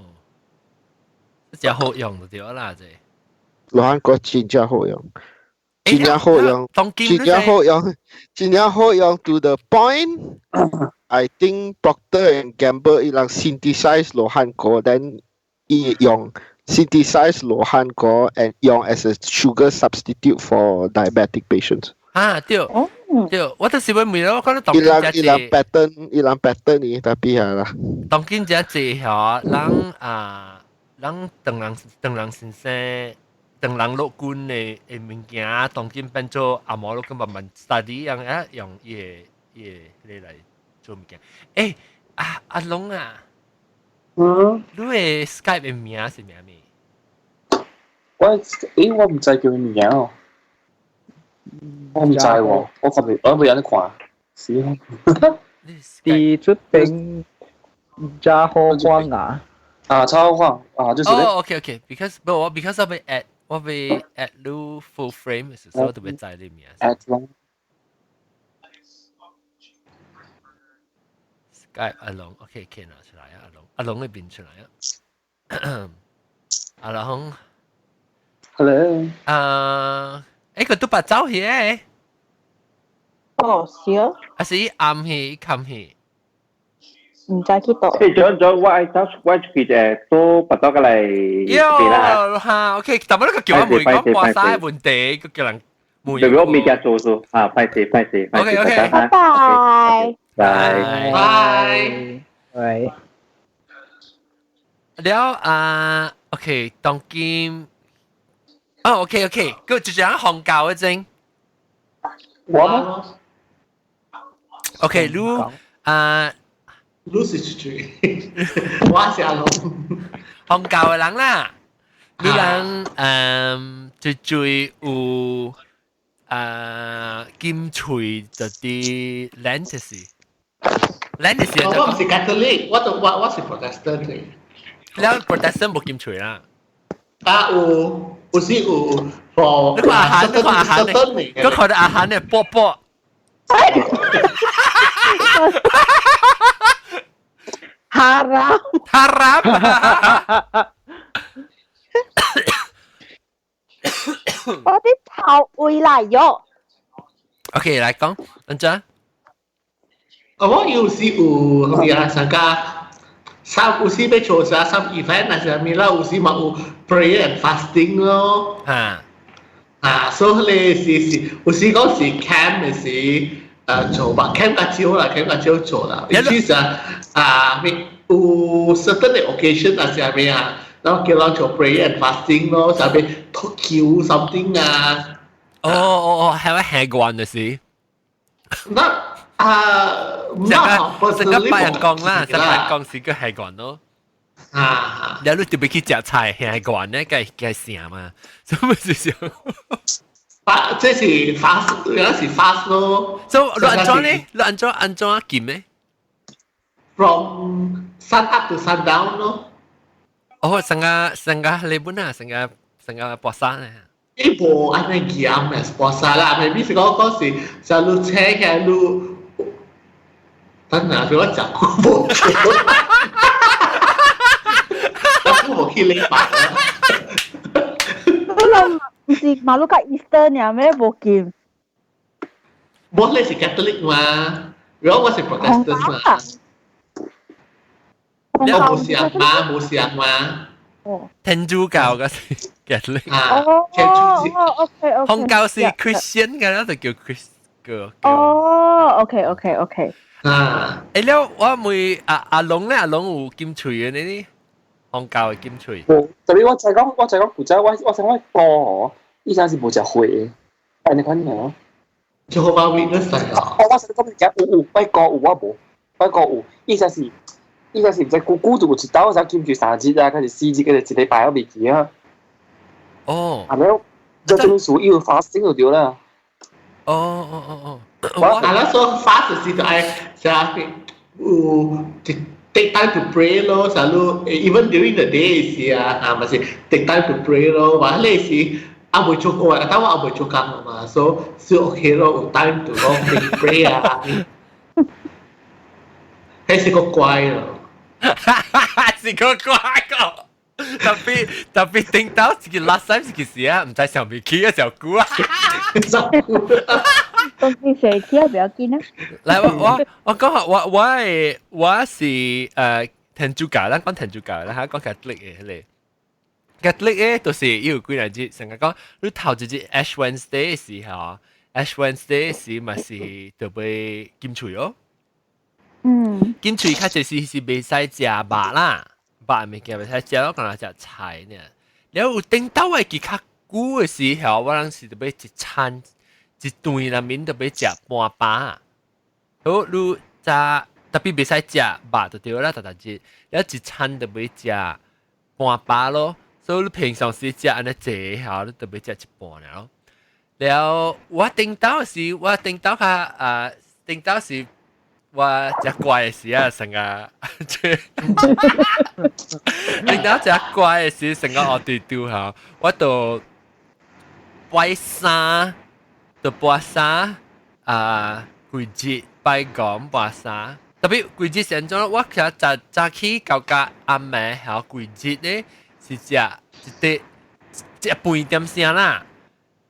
這好用就對啦，這。羅漢果真正好用，真正好用，真正好用，真正好用 to the point。I think Procter and Gamble 伊人 synthesize 羅漢果，then 伊用 synthesize 羅漢果 and 用 as a sugar substitute for diabetic patients。啊，對，對，我就是會問我講得當伊人伊人 patent 伊人 patent 呢，tapi 係啦。當今這濟嗬，人啊，人唐人唐人先生。唐人陸軍的的物件，當今變做阿摩陸軍慢慢 study 樣啊，用伊個伊個嚟來做物件。欸，阿阿龍啊，你的 Skype 的名是咩名？我欸，我毋知叫咩名哦，我毋知喎，我發未，我未有得看。是啊。佇這邊加好光啊！啊，超好啊，就是。哦，OK OK，because 不我 because 我被 add 我被 add 你 full frame 時，所以我特別知你名。 add 咯。 Skype 阿龍，OK，可以拿出來啊，阿龍，阿龍那邊出來啊。阿龍，Hello。啊，欸，個都白走去誒。哦，是啊。還是暗去，冚去。毋知去佗。欸，咗咗，我愛走，我出去者都白到過來。喲，哈，OK，但係你個叫我問講播啥問題，個叫人問。對，我未加做數，啊，歹勢歹勢。 OK OK，拜拜。拜拜。拜。了啊，OK，當今，哦，OK OK，個就講紅教嘅真。我嗎？OK，你啊。你是誰？我是阿龍。紅教嘅人啦，你人最最有啊金喙就啲 Lent 是，Lent 是。我唔是 Catholic，我都我我是 Protestant 嚟。了 Protestant 冇金喙啦。啊有，有時有 for 你看阿韓，你看阿韓咧，佢看到阿韓咧，波波。 Haram. Haram. 我啲頭位來喲。 OK，來講，安怎？我有時有係咪啊？上家三有時要做啥三 event 啊，啥物啦，有時嘛有 prayer and fasting 咯。啊啊，所以咧是是有時講是 camp 嘅時。做吧，camp 較少啦，camp 較少做啦。尤其是啊，咩有 certain occasion 啊，啥物啊，然後叫人做 prayer and fasting 咯，啥物求 something 啊。哦哦哦，係咪下慣嘅事？那啊，成個白人講啦，成個白人講是個下慣咯。啊，你特別去食菜下慣咧，梗係成嘛，所以咪就是。發這是 fast，有時 fast 咯。所以你按怎咧？你按怎按怎禁咧？From sun up to sundown 咯。哦，成個成個你本啊，成個成個博沙咧。伊無按呢嚴嘅博沙啦，maybe 是講嗰時就你請嘅你，等下俾我食久無？我無去禮拜啦。唔是馬路甲 Easter 爾咩無禁？無你是 Catholic 嘛？如果我是 Protestant 嘛？我無信嘛，無信嘛。哦。天主教嘅是 Catholic。啊，天主教。哦，OK OK。紅教是 Christian 嘅啦，就叫 Chris 個。哦，OK OK OK。啊。欸了，我問阿阿龍咧，阿龍有金喙嘅呢啲？紅教嘅金喙。無，特別我就講，我就講古仔，我我想我哥哦，以前是無食血的，按呢款爾。就好把 witness 啊！我我實講物件有有，我哥有我無，我哥有，以前是以前是毋知久久就有一道時禁喙3日啊，還是4日，還是一禮拜我袂記啊。哦。啊了，就這種事有發生就對啦。哦哦哦哦。我啊，那說 fast 是就愛啥有 take time to pray 咯，啥路 even during the day 是啊，啊咪是 take time to pray 咯，或者是啊未做過，但我也未做工嘛，所以算 OK 咯，有 time to 講 take break 啊。彼是個乖咯，是個乖個。特別特別頂到自己 last time 是幾時啊？毋知上未起啊，上久啊。當時誰起啊？不要緊啊。來，我講下，我是天主教，咱講天主教啦嚇，講 Catholic 嘅彼個。Catholic 咧，就是伊有幾若日，成日講你頭一日 Ash Wednesday 時候，Ash Wednesday 時嘛是就欲禁喙哦。禁喙較濟時是袂使食肉啦，肉物件袂使食咯，干焦食菜爾。了有頂到的記較久的時候，我人是著欲一餐一頓內面著欲食半飽。好，你早特別袂使食肉就對啦，逐逐日，了一餐著欲食半飽咯。所以你平常時食按呢濟吼，你著欲食一半爾咯。了我頂到時，我頂到較啊，頂到時我食乖的時啊，成個頂到食乖的時，成個學對對吼，我就拜三，就拜三啊，鬼節拜五拜三，特別鬼節是按怎？我其實早早起到甲暗暝吼，鬼節咧是食一塊食半點聲啦，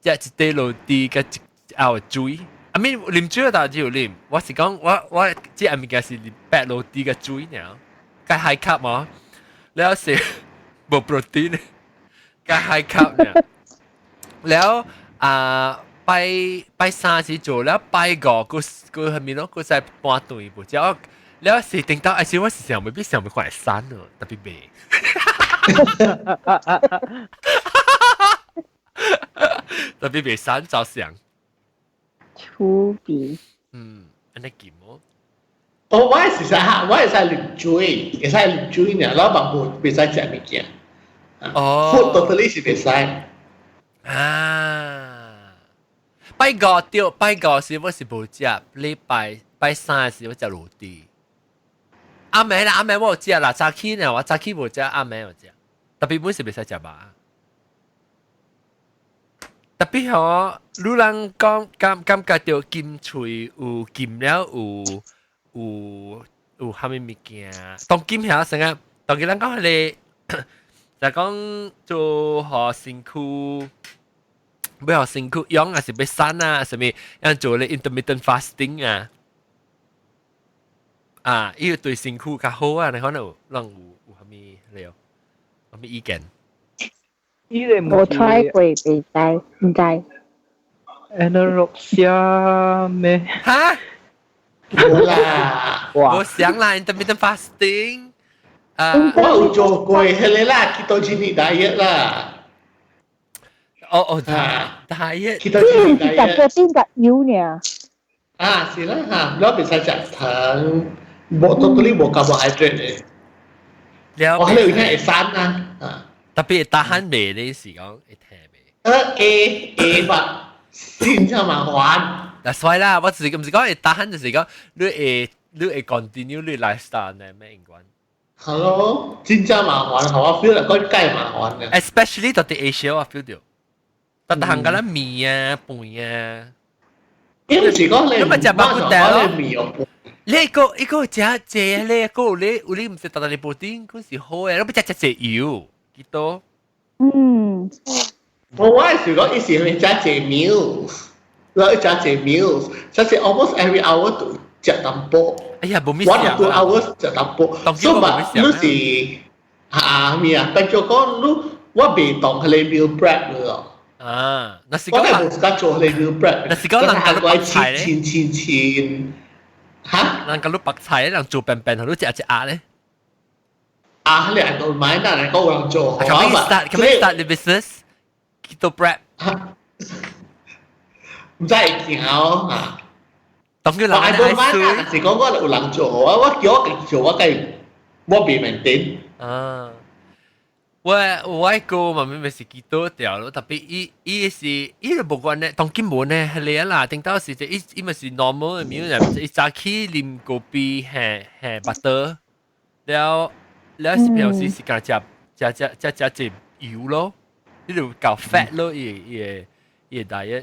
食一塊落地佮一喉水。I mean 啉水當然有啉，我是講我這個物件是啉白落地佮水爾，較 high carb 無？了是無 protein，較 high carb 爾。了啊，拜拜三時做了，拜五閣閣啥物咯？閣再半頓無食。了是頂到，還是我是想欲想欲看會瘦咯，特別袂。特別袂瘦照相。粗鄙。嗯，按呢禁哦。哦，我是使我會使啉水，會使啉水爾，老闆無袂使食物件。哦。 Food totally 是袂使。啊！拜五對，拜五時我是無食，禮拜拜三時我食滷豬。暗暝啦，暗暝我有食啦，早起呢，我早起無食，暗暝有食。特別本是袂使食肉。特別吼，你人講感覺著禁喙有禁了有有有啥物物件？當今遐成啊，當今咱講彼個，就講做予身軀，欲予身軀養，還是欲瘦啊？啥物？樣做咧 intermittent fasting 啊？啊，伊個對身軀較好啊！你可能有，攏有有啥物了？啥物意見？我 try 過，袂知，毋知。 Anorexia 咩？哈？無啦，無想啦，intermittent fasting。啊，我有做過，彼個啦，ketogenic diet 啦。哦哦，diet。 ketogenic diet。食 protein 佮油爾。啊，是啦嚇，你袂使食糖，無 totally 無 carbohydrate 的。我彼個有聽會瘦啊，啊。特別 tahan 袂你是講會疼袂？會會吧，真正麻煩。嗱，所以啦，我就是毋是講會 tahan，就是講你會 continue 你 lifestyle 呢咩應該？係咯，真正麻煩，我 feel 嚟講計麻煩嘅。 Especially 到佇 Asia 我 feel 到，逐項敢若麵啊、飯啊。因為是講你你咪食肉骨茶咯。麵你個一個食濟咧，個有你有你毋是逐逐日 protein，嗰是好嘅，你欲食食濟油，幾多？嗯。我是講伊是會食濟 meals，我食濟 meals，就是 almost every hour 都食淡薄。哎呀，無咩 One or two hours 食淡薄。所以嘛，你是嚇咩啊？變做講你我袂當彼個 meal prep 咯。啊，那是我係無自家做彼個 meal prep。那是講人家白菜咧。千千千嚇？人家你白菜，人做便便，你食一壓咧。啊，你係都買，但係講有人做。 Can we start the business? Keto prep。毋知會行哦嚇。當佢人我係買啦，是講我有人做，我叫我家己做，我計我袂免啊。我我個嘛咪是 keto 掉咯，特別伊伊是伊就無關咧，當今無呢係你啦，頂到時就伊伊咪是 normal 的 meal，伊早起啉咖啡係係 butter，了了是平時是敢食食食食食隻油咯，你就搞 fat 咯，伊伊伊 diet。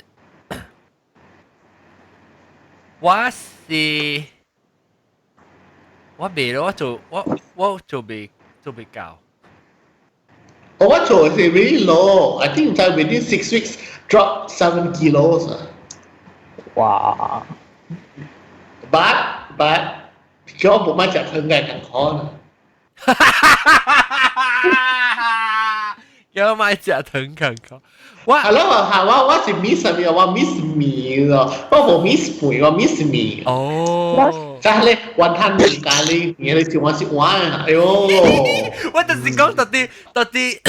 我是我未咯，我做我我做未做未夠。我做是 really low. I think 在 within 6 weeks drop 7 kilos. 哇！But 叫我冇乜食糖嘅健康。叫我買食糖健康。我係咯，係我我是 miss 啥物？我 miss 麵咯，我無 miss 飯，我 miss 麵。哦。就係咧，雲吞麵咖喱麵，你笑我是玩哎喲！我就是講到底到底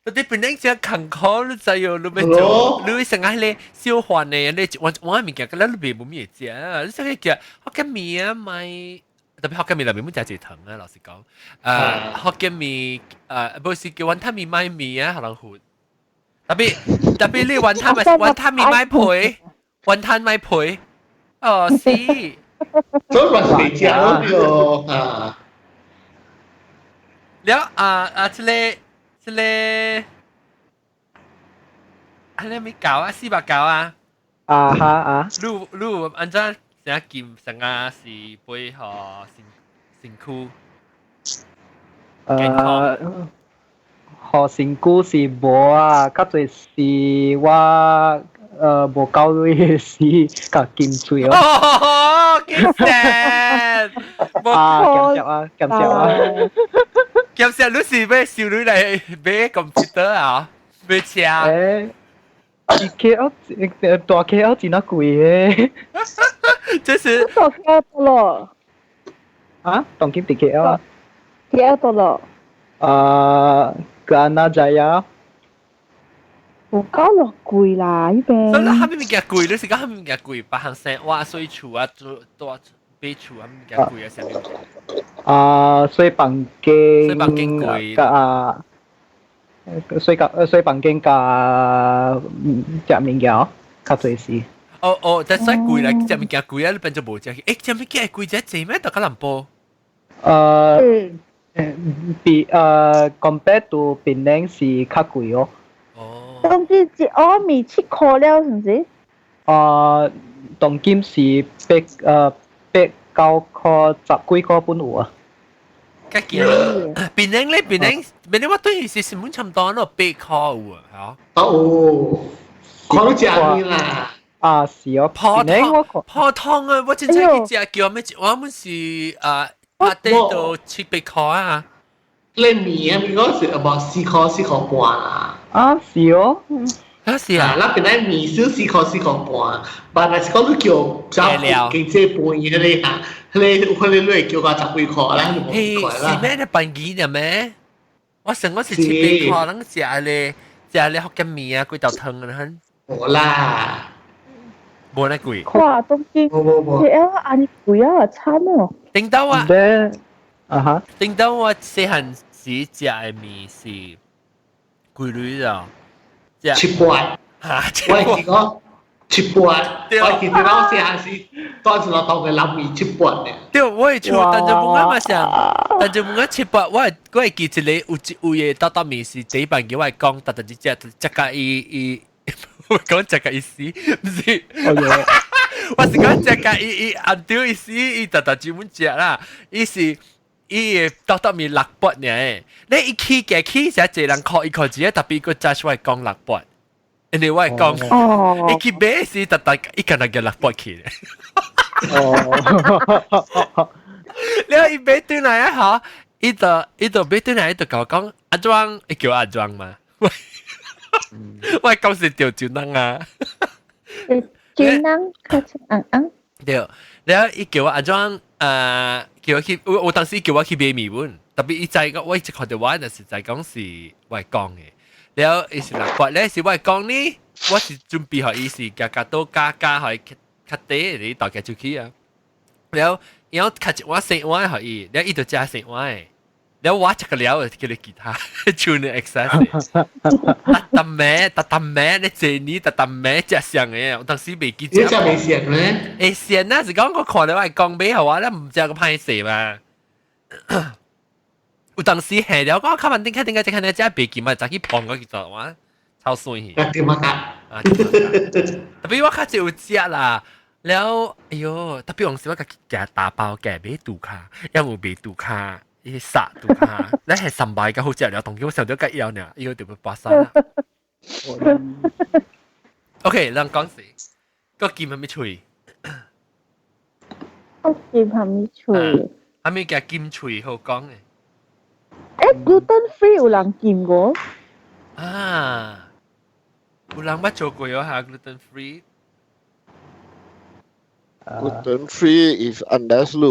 到底本來只坎坷，你知哦，你欲做，你成日咧燒飯的，你一碗一碗物件，佮咱你袂無物會食，你成日食福建麵啊，買特別福建麵內面本食濟糖啊，老實講，福建麵無是叫雲吞麵買麵啊，可能糊。特別特別你雲吞咪雲吞麵買皮，雲吞買皮，哦是。所以話是未食咯，啊。了啊啊！這個這個，啊你咪搞啊，四百九啊！啊哈啊！你你按怎成金成啊是背予身身軀健康？予身軀是無啊，較濟是我無夠鐳是共金喙哦。哦，金石，啊，減少啊，減少啊。減少你是欲收鐳來買 computer 啊？買車？欸，KL 大 KL 真仔貴的。這是大 KL 多囉。啊？當今佇 KL 啊？KL 多囉。啊，Kelana Jaya。有夠落貴啦，呢邊。所以啥物物件貴？你是講啥物物件貴？別項生活水厝啊，做住買厝啊，物件貴啊，啥物物件？啊，洗房間。洗房間貴。啊，洗個洗房間佮食物件較濟是。哦哦，但洗貴啦，食物件貴啊，你變做無食去。欸，食物件會貴遮濟咩？到吉隆坡。比compare to 檳城是較貴哦。哦。當今一碗麵7塊了，是毋是？啊，當今是八八九塊十幾塊半有啊。較驚。檳城咧，檳城，檳城我對是是滿差唔多咯，八塊有啊，嚇。哦，看你食麵啦。啊，是哦。泡湯，泡湯啊！我真正去食叫咩？我們是啊，拍底到七八塊啊。你麵啊，麵嗰時 about 4塊4塊半啦。啊，是哦。啊是啊。那邊咧麵少4塊4塊半，但係是講你叫食經濟半嘢咧嚇，迄個迄個你會叫個十幾塊啦，嘿，是咩？你辦幾呢咩？我成我是七八塊，攏食咧食咧福建麵啊，幾道湯啊，很。無啦。無那貴。哇，東京 KL 按呢貴啊，慘哦。頂到我，啊哈，頂到我細漢時食的麵是幾鐳啊？七八，嚇，我記講七八，我記得我細漢時當時我當嘅撈麵七八呢。對，我會厝，但就冇啱嘛想，但就冇啱七八，我我會記一個有一有個刀刀麵是第一擺叫我講，特特只只只甲伊伊。我講食個意思，毋是，我是講食個伊伊按照意思，伊特特專門食啦，伊是伊會刀刀麵六八爾，你一起加起成一人箍一箍錢，特別閣加出來講六八，因為我會講，伊去買時特特伊敢若叫六八去。哦，了伊買轉來啊，吼，伊就伊就買轉來，伊就共我講阿莊，伊叫阿莊嘛。我講是著酒人啊，酒人較出紅紅。對，然後伊叫我阿莊，叫我去，我我當時叫我去買麵粉，特別伊知講，我一看到我就是知講是我講的。然後伊是六八咧，是我講呢，我是準備予伊是加加多加加予較較低，你大家出去啊。然後然後較一碗細碗予伊，然後伊就食細碗的。然後我食個了就叫你其他，唱你 excess。特特咩？特特咩？你這年特特咩？食上的，我當時未記。你食未鹹咩？會鹹啊！是講我看到我講買予我，你毋食個歹勢嘛。有當時下了講，較慢頂較頂較這看你食袂記嘛，早去碰過去做我，超酸去。點啊？啊，特別我較少有食啦。了，哎喲，特別往時我家己打包嘅買杜卡，因為買杜卡，伊殺杜卡，你係三百個好食了，當叫我想到計要呢，伊個就會巴沙啦。OK，咱講時，個劍係咪喙？個劍係咪喙？係咪叫劍喙好講嘅？gluten free 有人見過？啊，有人捌做過下 gluten free。 Gluten free if unless 你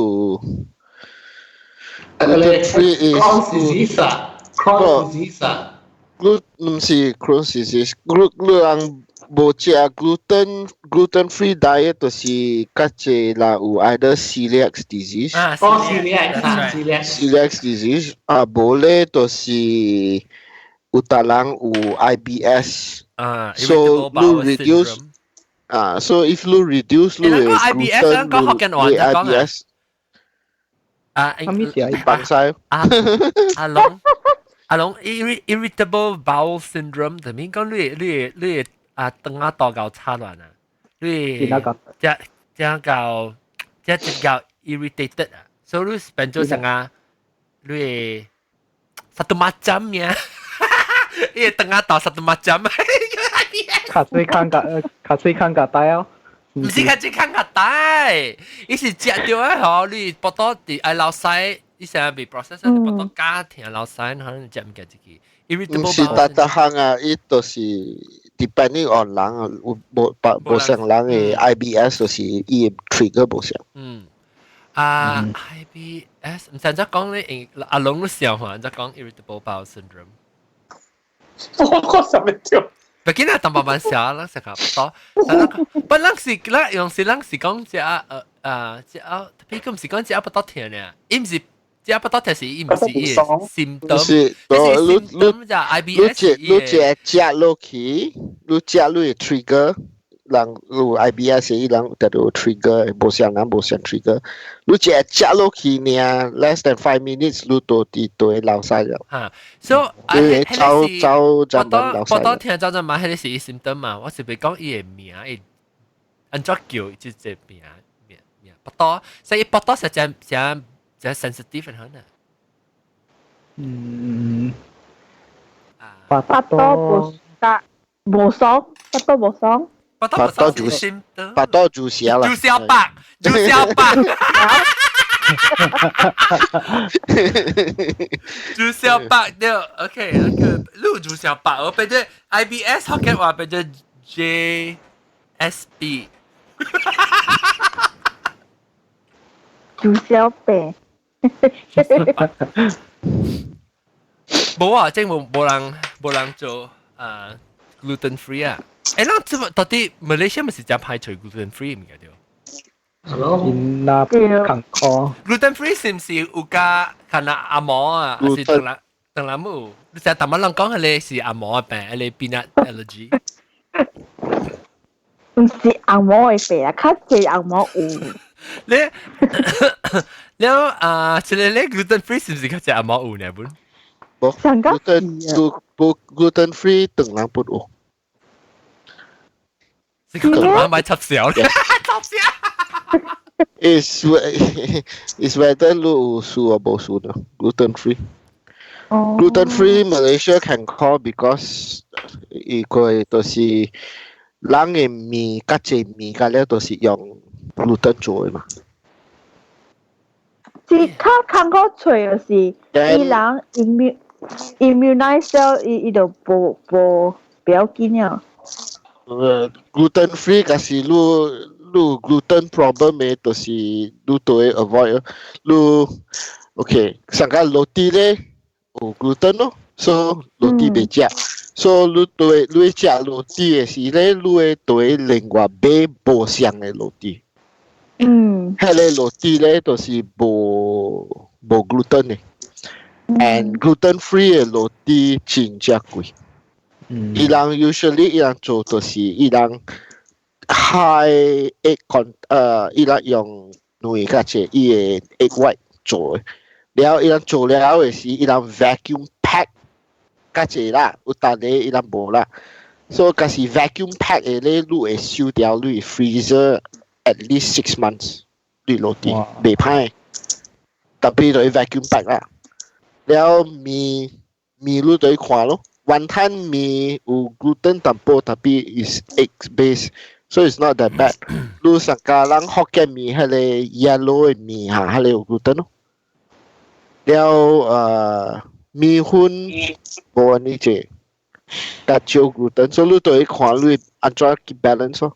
gluten free is Crohn's disease 啊，Crohn's disease 啊。 Gluten 唔是 Crohn's disease，你人無食 gluten free diet 就是較濟人有 either celiac disease。啊，哦，celiac 啊，celiac。 Celiac disease 啊，無咧就是有逐人有 IBS。啊，so 你 reduce 啊，so if 你 reduce 你嘅 IBS，講福建話就講 IBS 啊，咩事啊？崩晒。啊，阿龍阿龍 irritable bowel syndrome，就咪講你啊，腸仔肚夠差亂啊，你這這夠這這叫 irritated 啊，所以你變做成啊，你 satu macam 呀，伊腸仔肚 satu macam。卡水康個卡水康個帶哦。唔是卡水康個帶，伊是食到啊吼，你腹肚佇愛流屎，伊成日被 process，你腹肚加疼流屎，可能食毋見一個。唔是逐逐項啊，伊就是 depending on 人啊，有無無無相人嘅 IBS 就是伊 trigger 無相。嗯，啊 IBS 唔使再講你，阿龍都笑話，再講 irritable bowel syndrome。我什麼叫？畢竟啊，淡薄慢笑，咱食較多。不，咱是咱用是咱是講食食特別佢唔是講食腹肚疼呢，伊唔是食腹肚疼是伊唔是伊心動，是，你你就 IBS。你食食落去，你食你會 trigger，人有 IBS 伊人得到 trigger，無相人無相 trigger。你食食落去呢，less than 5 minutes，你都佇都會流屎了。嚇，所以你走走就能流屎。我當聽走陣嘛，彼個是伊 symptom 嘛，我是袂講伊的名，伊按怎叫這個名名名，腹肚，所以腹肚實在誠誠 sensitive 很啊。嗯。腹肚無得無爽，腹肚無爽。腹肚注腹肚注射啦，注射白，注射白，注射白對，OK，那個你注射白，我變做 IBS 福建話變做 JSB，注射白，無啊，即無無人無人做啊 gluten free 啊。誒，咱這到底馬來西亞咪是真排除 gluten free 物件對？係咯，那坎坷。 gluten free 是唔是有加看那阿毛啊？還是唐唐蘭木？你成日淡薄人講彼個是阿毛的病，彼個 peanut allergy。唔是紅毛的病啊，較濟紅毛有。你了啊，這個咧 gluten free 是唔是較濟紅毛有呢？本？無 gluten gluten free 當人不有。是講人買插銷咧，插銷。 Is whether 你有輸或無輸咯，gluten free。Gluten free Malaysia can call because 伊個就是人的麵較濟麵較了都是用 gluten 做的嘛。是較艱苦揣就是伊人 immunize 了伊伊就無無不要緊了。 Gluten free 假是你你 gluten problem 的，就是你都會 avoid 你 OK 上個 roti 咧有 gluten 咯，所以 roti 袂食，所以你對你食 roti 的時咧，你會對另外買無相的 roti。嗯。彼個 roti 咧就是無無 gluten 的，and gluten free 的 roti 真正貴。伊人 usually 伊人做就是伊人 high egg con 伊人用兩較濟伊的 egg white 做的，了伊人做了的是伊人 vacuum pack 較濟啦，有逐個伊人無啦，所以假是 vacuum pack 嘅咧，你會收掉你 freezer at least 6 months，你落啲袂歹。特別就 vacuum pack 啦。了麵麵你就看咯，雲吞麵有 gluten 淡薄，特別 is egg base。So it's not that bad。你上家人福建麵彼個 yellow 嘅麵嚇，彼個有 gluten 咯。了麵粉無按呢隻，較少 gluten，所以你都會看你按怎去 balance 咯。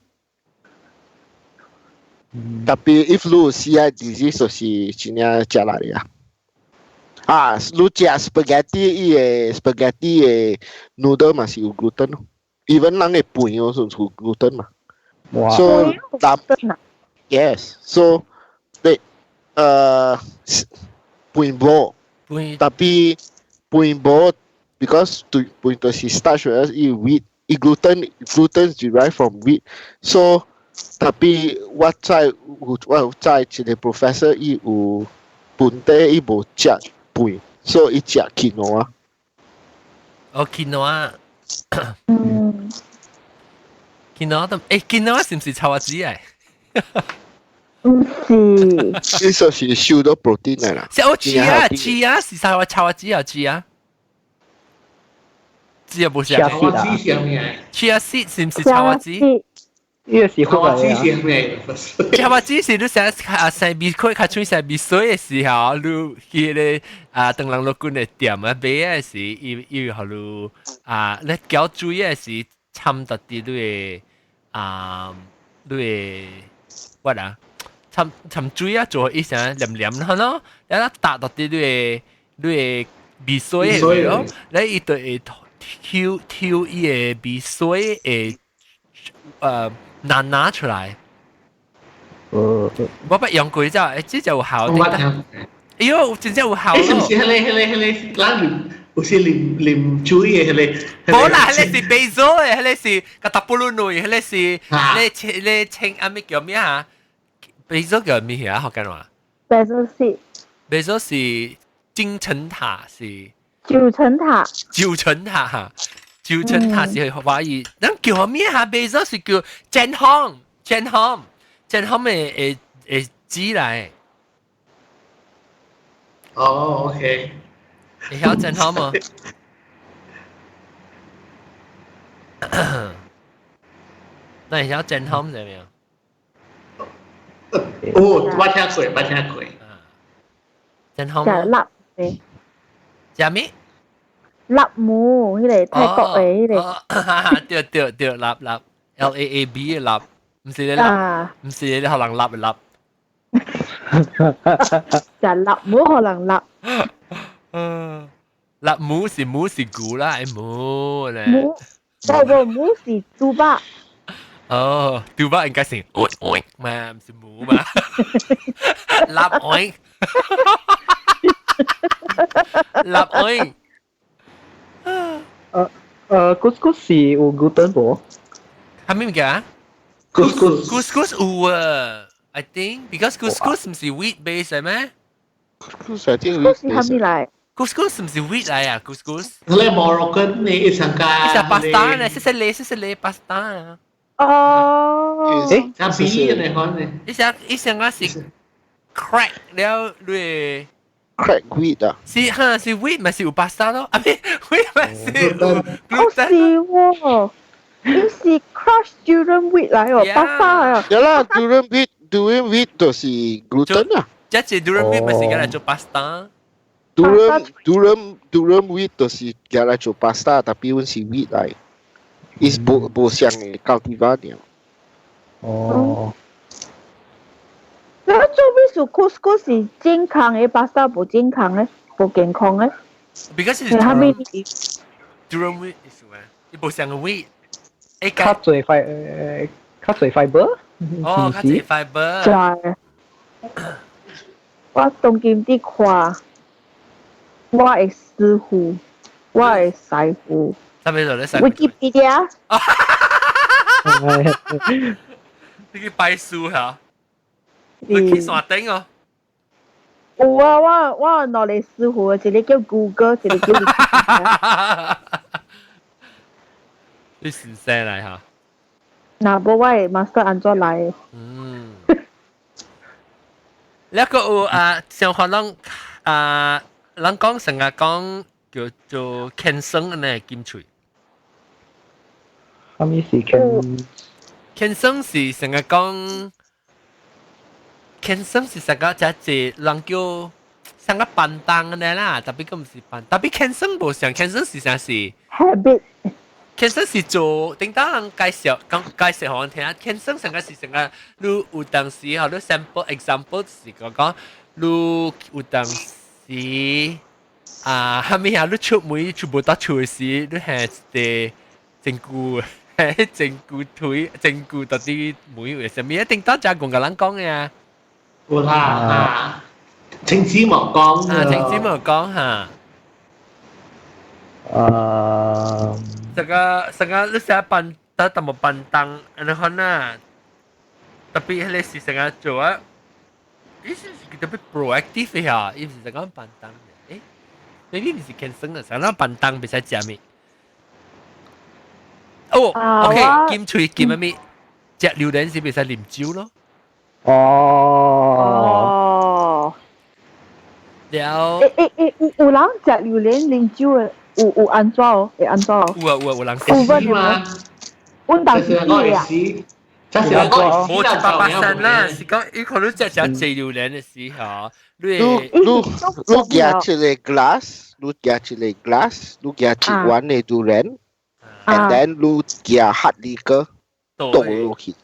特別 if 你有 celiac disease 就是真正食力啊。啊，你食 spaghetti 伊個 spaghetti 嘅 noodle 嘛是有 gluten 咯，even 人嘅飯哦是有 gluten 嘛。哇 So yes, so 你飯無，特別飯無，because 對飯就是 starch，伊 wheat，伊 gluten derived from wheat，so 特別我知有我有知一個 professor 伊有本地伊無食飯，所以伊食 quinoa。哦，quinoa。嗯。 quinoa 都quinoa 是唔是草仔嚟？唔是。呢就是收到 protein 嚟啦。是我 chia chia 是啥？草仔啊 chia。chia 不是啊。chia seed 是唔是草仔？呢個是草仔是咩？草仔是你成啊生米開較出生米水的時候，你去個啊當人落軍的店啊買的時，伊伊予你啊你攪水的時摻到佇你的啊你的我啊摻摻水啊做一聲黏黏咯，然後打到佇你的你的米水的咯，你伊就會抽抽伊的米水的拿拿出來。我捌用過只，這就有效。哎呦，真正有效。是唔是彼個彼個彼個，咱啉有時啉啉水的彼個？無啦，彼個是 basil 的，彼個是個塔布魯內，彼個是你清你清啊咩叫咩啊？basil 叫咩啊？福建話？basil 是 basil 是金城塔是九層塔。九層塔哈，九層塔是華語，咱叫咩哈？basil 是叫煎香，煎香，煎香的的的籽來。哦，OK。你曉煎香嗎？那你曉煎香怎麼樣？哦，我聽過，我聽過。煎香。食臘的。食咩？臘母，彼個泰國的彼個。對對對，臘臘，L A A B 的臘，毋是咧臘，毋是咧予人臘的臘。食臘母予人臘。嗯，臘母是母是牛啦，係母咧。母，無無母是豬肉。哦，豬肉應該是喂喂嘛，毋是母嘛。臘喂，臘喂。Couscous 是有 gluten 無？係咩物件？Couscous couscous 有啊，I think because couscous 毋是 wheat base 係咩？couscous I think 是蝦米來？couscous 毋是 wheat 來啊？couscous。你 Moroccan 你一層加。一隻 pasta 呢？細細粒細細粒 pasta 啊。哦。誒，像比你看呢？一隻一隻我是 crack 了你。 crack wheat 啊？是哈是 wheat 咪是有 pasta 咯？啊咩 wheat 咪是哦是喎，伊是 crush durum wheat 來哦，pasta 啊。有啦，durum wheat durum wheat 就是 gluten 啊。這是 durum wheat 咪是用來做 pasta。 durum wheat 就是用來做 pasta，特別阮是 wheat 來，伊是無無相的 cultivar 爾。哦。那做咩事 couscous 是健康的，pasta 無健康的，無健康的。 Because 係蝦米 durum wheat 意思咩？伊無相個 wheat。較濟 fiber，較濟 fiber。哦，較濟 fiber。就係。我當今佇看，我的師傅，我的師傅。啥物做咧？ Wikipedia。你去拜師嚇？你去山頂哦。有啊，我我有兩個師傅，一個叫 Google，一個叫 Wikipedia。你先生嚟嚇。嗱，無我的 master 按怎來？嗯。那個有啊，像可能啊，人講成日講叫做 cancer 呢，金喙。啥物是 can？ cancer 是成日講，cancer 是成個只隻人叫成個笨蛋嘅啦，特別佢唔是笨，特別 cancer 無像 cancer 是啥是 habit。 cancer 是做，頂當人介紹講介紹予我聽，cancer 成個是成個，你有當時嗬，你 sample example 是講講，你有當時啊，後面啊，你出門出無得出時，你係一個真久，真久腿，真久到底門有啥物？一定當只講個人講嘅啊。有啦啊，晴子莫講。啊，晴子莫講嚇。這個這個你寫笨得淡薄笨蛋，你看啊，特別彼個是成個做啊，伊是特別 proactive 呀，伊是講笨蛋嘅，誒，maybe 毋是天生的，成個笨蛋袂使食物。哦，OK，金喙金乜物？食榴蓮是袂使啉酒咯。哦。哦。了。誒誒誒，有有人食榴蓮啉酒的？有有按怎哦？會按怎哦？有啊有啊有人有死嗎？阮當時我死，這是我無100%啦，是講伊可能食食濟榴蓮的時候，你你你你舉一個 glass，你舉一個 glass，你舉一碗的榴蓮，and then 你舉 hard liquor 倒落去，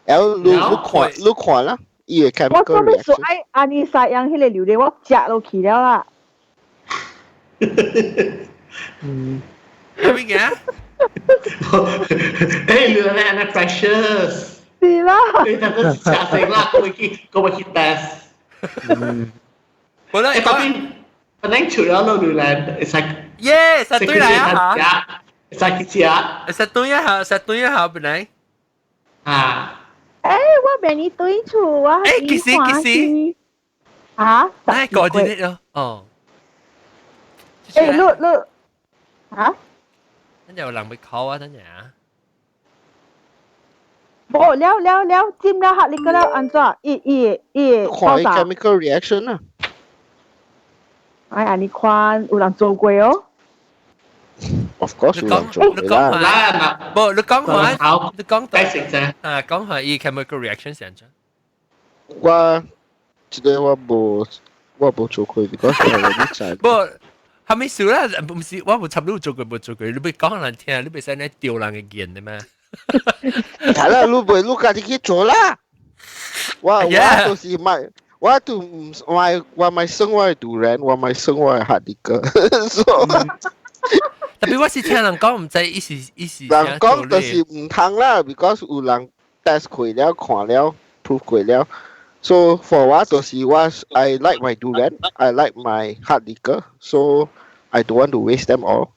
然後你你看你看啦，伊個 chemical 我做咩說愛按呢曬樣彼個榴蓮，我食落去了啦。嗯，係咪嘅？誒，榴蓮係 precious。是啦。你等佢食成啦，我去我去 test。嗯。本來誒，特別本來除咗榴蓮，會使。耶，實對來啊嚇！會使去食。實對一下，實對一下本來。啊。誒，我俾你對厝啊！誒，幾時幾時？啊？誒，過啲咯，哦。誒，你你嚇？等陣有人會 call 啊，等陣啊。無了了了，佔了客你個了按怎？伊伊伊看 chemical reaction 啊。哎，按呢款有人做過哦。 Of course 有人做過啦。無，你講下，你講解釋啫。啊，講下伊 chemical reaction 是按怎？我這個我無我無做過，because 我唔知。無。係咪數啦？唔是，我無插你做過，無做過，你欲講人聽，你袂使呢丟人的言的咩？係啦，你袂你家己去做啦。我我就是買，我都毋買，我買生我的榴蓮，我買生我的 hard liquor。特別我是聽人講，毋知伊是伊是。人講就是毋通啦，because 有人 test 過了，看了，prove 過了。So for 我就是我 I like my durian, I like my hard liquor, so I don't want to waste them all.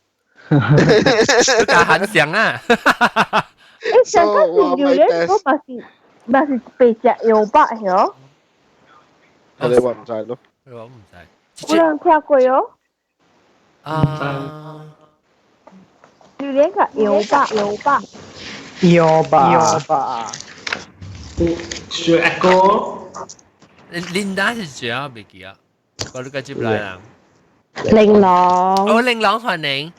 你很想啊！誒，上個是榴蓮，我嘛是嘛是白食藥白曉。你話唔知咯？我唔知。有人聽過哦。啊！榴蓮個藥白藥白。藥白藥白。是一個。琳達是誰啊？未記啊，我都個接來人。玲瓏。哦，玲瓏歡迎。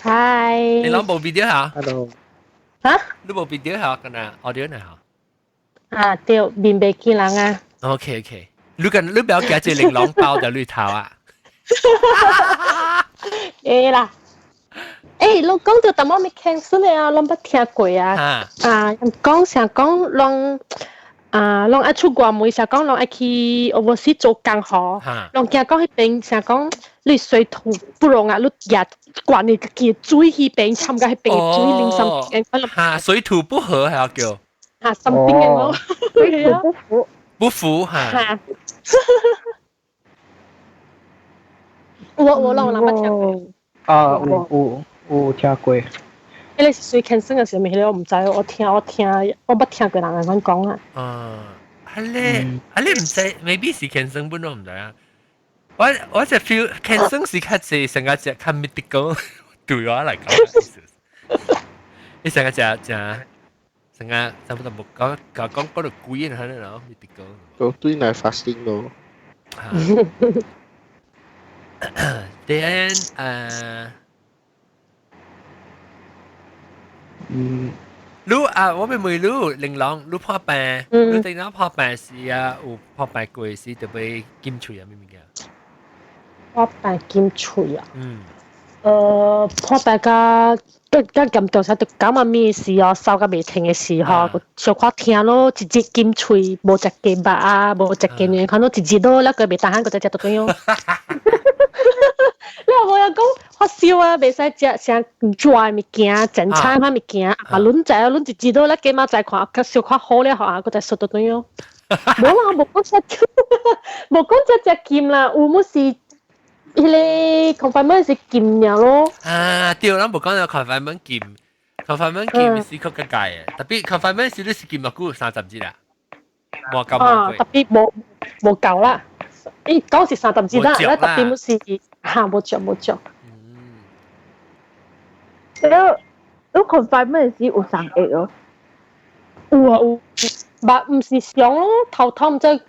嗨。玲瓏無 video 嚇？Hello。嚇？你無 video 嚇？敢若 audio 呢嚇？啊對，面袂見人啊。 OK OK，你跟你不要夾這玲瓏包在裏頭啊。會啦。誒，你講到淡薄物 cancer 啊，攏捌聽過啊。啊，講想講攏。啊，攏愛出國門，想講攏愛去 overseas 做工吼，攏驚講彼邊想講你水土不容啊，你也慣你家己水彼邊，參加彼邊水啉啥？嚇，水土不合係叫。嚇，something 嘅咯，水土不服。不服嚇。我我攏有人捌聽過。啊，有有有聽過。彼個是水 cancer 嘅時候，彼個我毋知，我聽我聽，我捌聽過人按怎講啊。啊，係咧，係咧毋知，maybe 是 cancer 本我毋知啊。我我就 feel cancer 是較濟成個只較 mythical 對我來講。你成個食食成個差不多無講講講講到貴啊，可能咪得講。都對來 fasting 咯。 Then 你啊，我咪問你，玲瑯，你破病，你頂當破病時啊，有破病過時就欲禁喙啊，咩物件？破病禁喙啊？嗯。破病甲較較嚴重時，就感冒咩事哦，燒甲袂停的時候，小可疼咯，一日禁喙，無食雞肉啊，無食雞卵，看到一日咯，了個袂當喊，閣再食到轉樣。你有無人講發燒啊，袂使食啥熱物件、正餐款物件，啊，輪食啊，輪一日咯，了雞媽再看，較小可好了後啊，閣再說到轉樣。無啦，無講食，無講食食禁啦，有冇是？彼個 confinement 是禁爾咯。啊，對，咱無講到 confinement 禁，confinement 禁是較較界的，特別 confinement 是你是禁偌久30日啊？無夠啊，特別無無夠啦。伊講是三十日啦，咱特別無是嚇無著無著。嗯。你你 confinement 時有送藥哦？有啊有，但毋是上咯，頭痛毋知，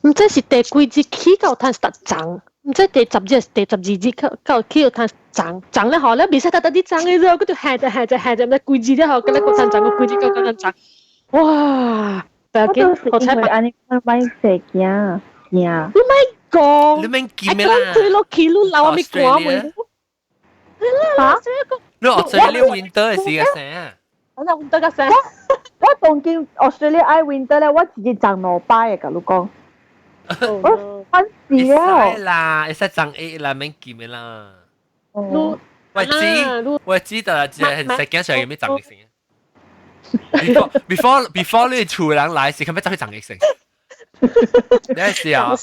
毋知是第幾日起到趁實漲，毋知第十日第十二日到起到趁漲，漲了後咧袂使得得啲漲的咗，佢就下就下就下就毋知幾日了後，佮咧閣趁漲，閣幾日閣閣趁漲，哇！不要緊，好彩按呢莫踅行行。你莫講，你免記咩啦？開落去，你流咪寒袂？嚇？你 Australia winter 的時間啥？我那 winter 個啥？我當今 Australia 愛 winter 咧，我自己漲兩擺的，共你講。我反死了。啦，會使長 A 啦，免記的啦。我知，我知道，只係世界上有咩長疫性。Before before 你厝人來時，佢咪走去長疫性。你是啊？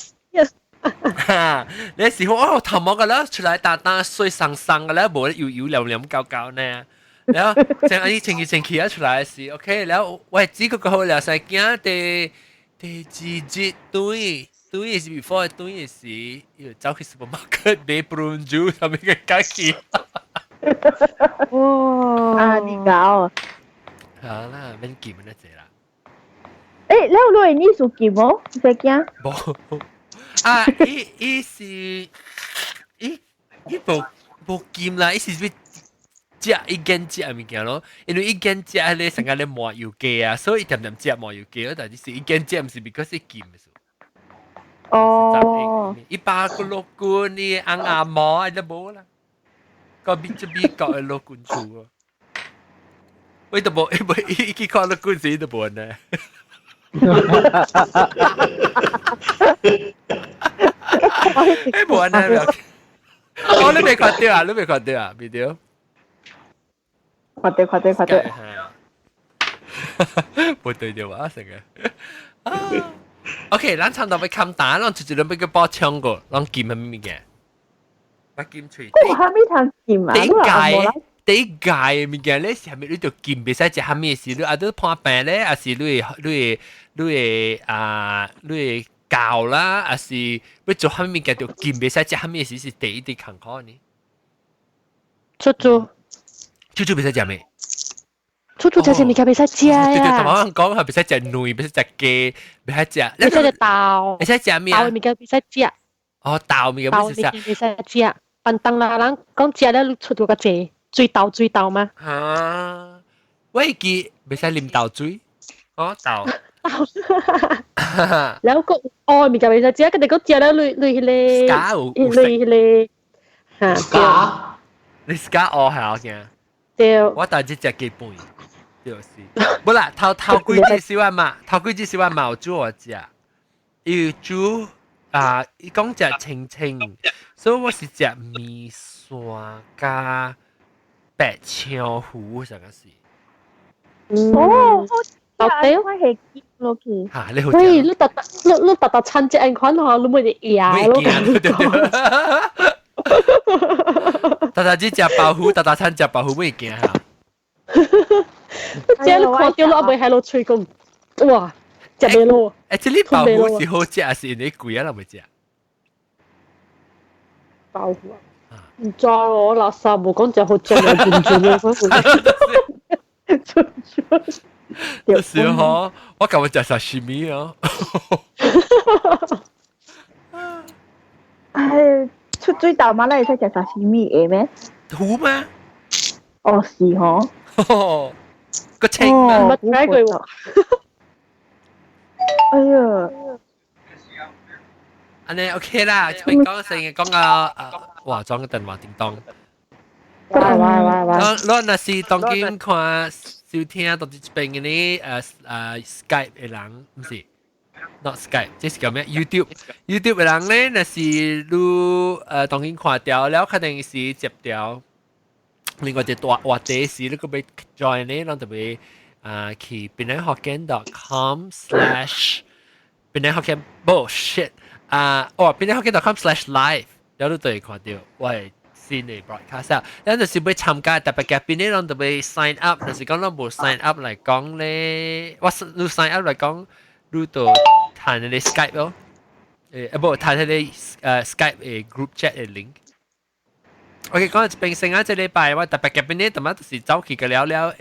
你是哦，頭毛個啦，出來打打水生生個啦，無油油黏黏膠膠呢。然後正阿姨清氣清氣啊出來時，OK，然後我知個個好了，使驚第第幾日對。對是 before 對時，要走去 supermarket 買 prune juice，啥物個家己。哇！啊，你搞。好啦，免記免得濟啦。欸，你你屬記無？唔使驚。無。啊，伊伊是伊伊無無禁啦，伊是欲食伊揀食物件咯，因為伊揀食彼个成個咧麻油雞啊，所以伊恬恬食麻油雞，但是伊揀食毋是 because 伊禁的。哦，伊百個老君，伊翁阿毛啊，都無啦。個邊這邊國的老君厝，我都無，伊無伊去看老君時都無呢。欸，無呢，哦，你未看著啊？你未看著啊？video？看著看著看著。無對著啊，成個。OK，咱差不多欲砍單，咱直接攏欲閣補充過，咱禁啥物物件？我禁喙。我還沒通禁啊！第一屆，第一屆物件咧是啥物？你就禁袂使食啥物事？你啊，你破病咧，還是你會你會你會啊？你會教啦，還是欲做啥物物件就禁袂使食啥物事？是第一滴艱苦呢？豬豬，豬豬袂使食咩？豬豬食啥物件袂使食呀？對對，同我講係袂使食卵，袂使食雞，袂使食。袂使食豆。會使食咩啊？豆物件袂使食。哦，豆物件袂使食。袂使食。便當啦，人講食了出到較濟，水豆水豆嘛。啊，我會記袂使啉豆水。哦，豆。然後個哦物件袂使食，佢哋講食了類類彼個，類彼個，嚇。你自家學係我對。我大只食雞飯。就是，無啦，頭頭幾日小我嘛，頭幾日小我嘛有煮我食，伊煮啊，伊講食清清，所以我是食麵線加白青糊啥個是。哦，好食，我係見落去。嚇，你好食。喂，你特特你你特特親隻眼看吼，你袂會贏咯。特特只食包糊，特特餐食包糊袂驚嚇。這你看到你未喺度吹講，哇！食袂落。欸，這裡包糊是好食，還是因為貴啊？人袂食？包糊啊！唔知喎，垃圾無講就好正啊，完全冇分別。就是嗬，我今日食沙西米啊。唉，出水豆嘛，你會使食沙西米會咩？糊咩？哦，是嗬。個清哦，冇睇過喎。哎呀，按呢 OK 啦，這邊講成日講個哇，裝個電話叮當。哇哇哇哇！我若是當今看收聽到這邊嘅呢Skype 嘅人，毋是，not Skype，這是叫咩？YouTube，YouTube 嘅人咧，若是你當今看著了，肯定是接著另外一個大話題是你閣欲 join 咧，咱就欲去 penanghokkien.com/penanghokkien bullshit 啊，哦 penanghokkien.com/live，了你就會看著我的新的 broadcast 啊，咱就是欲參加特別嘉賓咧，咱就欲 sign up，就是講咱無 sign up 來講咧，我你 sign up 來講，你就彈那個 Skype 咯，無彈那個Skype 的 group chat 的 link。OK，講這邊先啊，這禮拜我特別嘉賓咧，淡仔就是走去個了了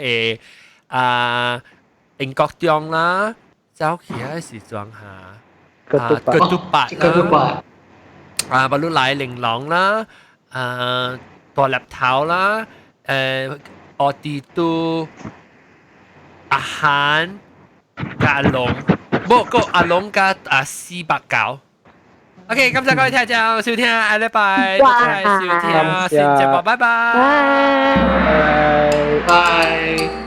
啊英國中啦，走去啊是裝下啊個都八啦，啊，巴魯來玲瓏啦。大粒頭啦，奧迪都阿韓加阿龍，無個阿龍加阿四百九。OK，感謝各位聽眾收聽，下禮拜再收聽新節目，拜拜。拜拜。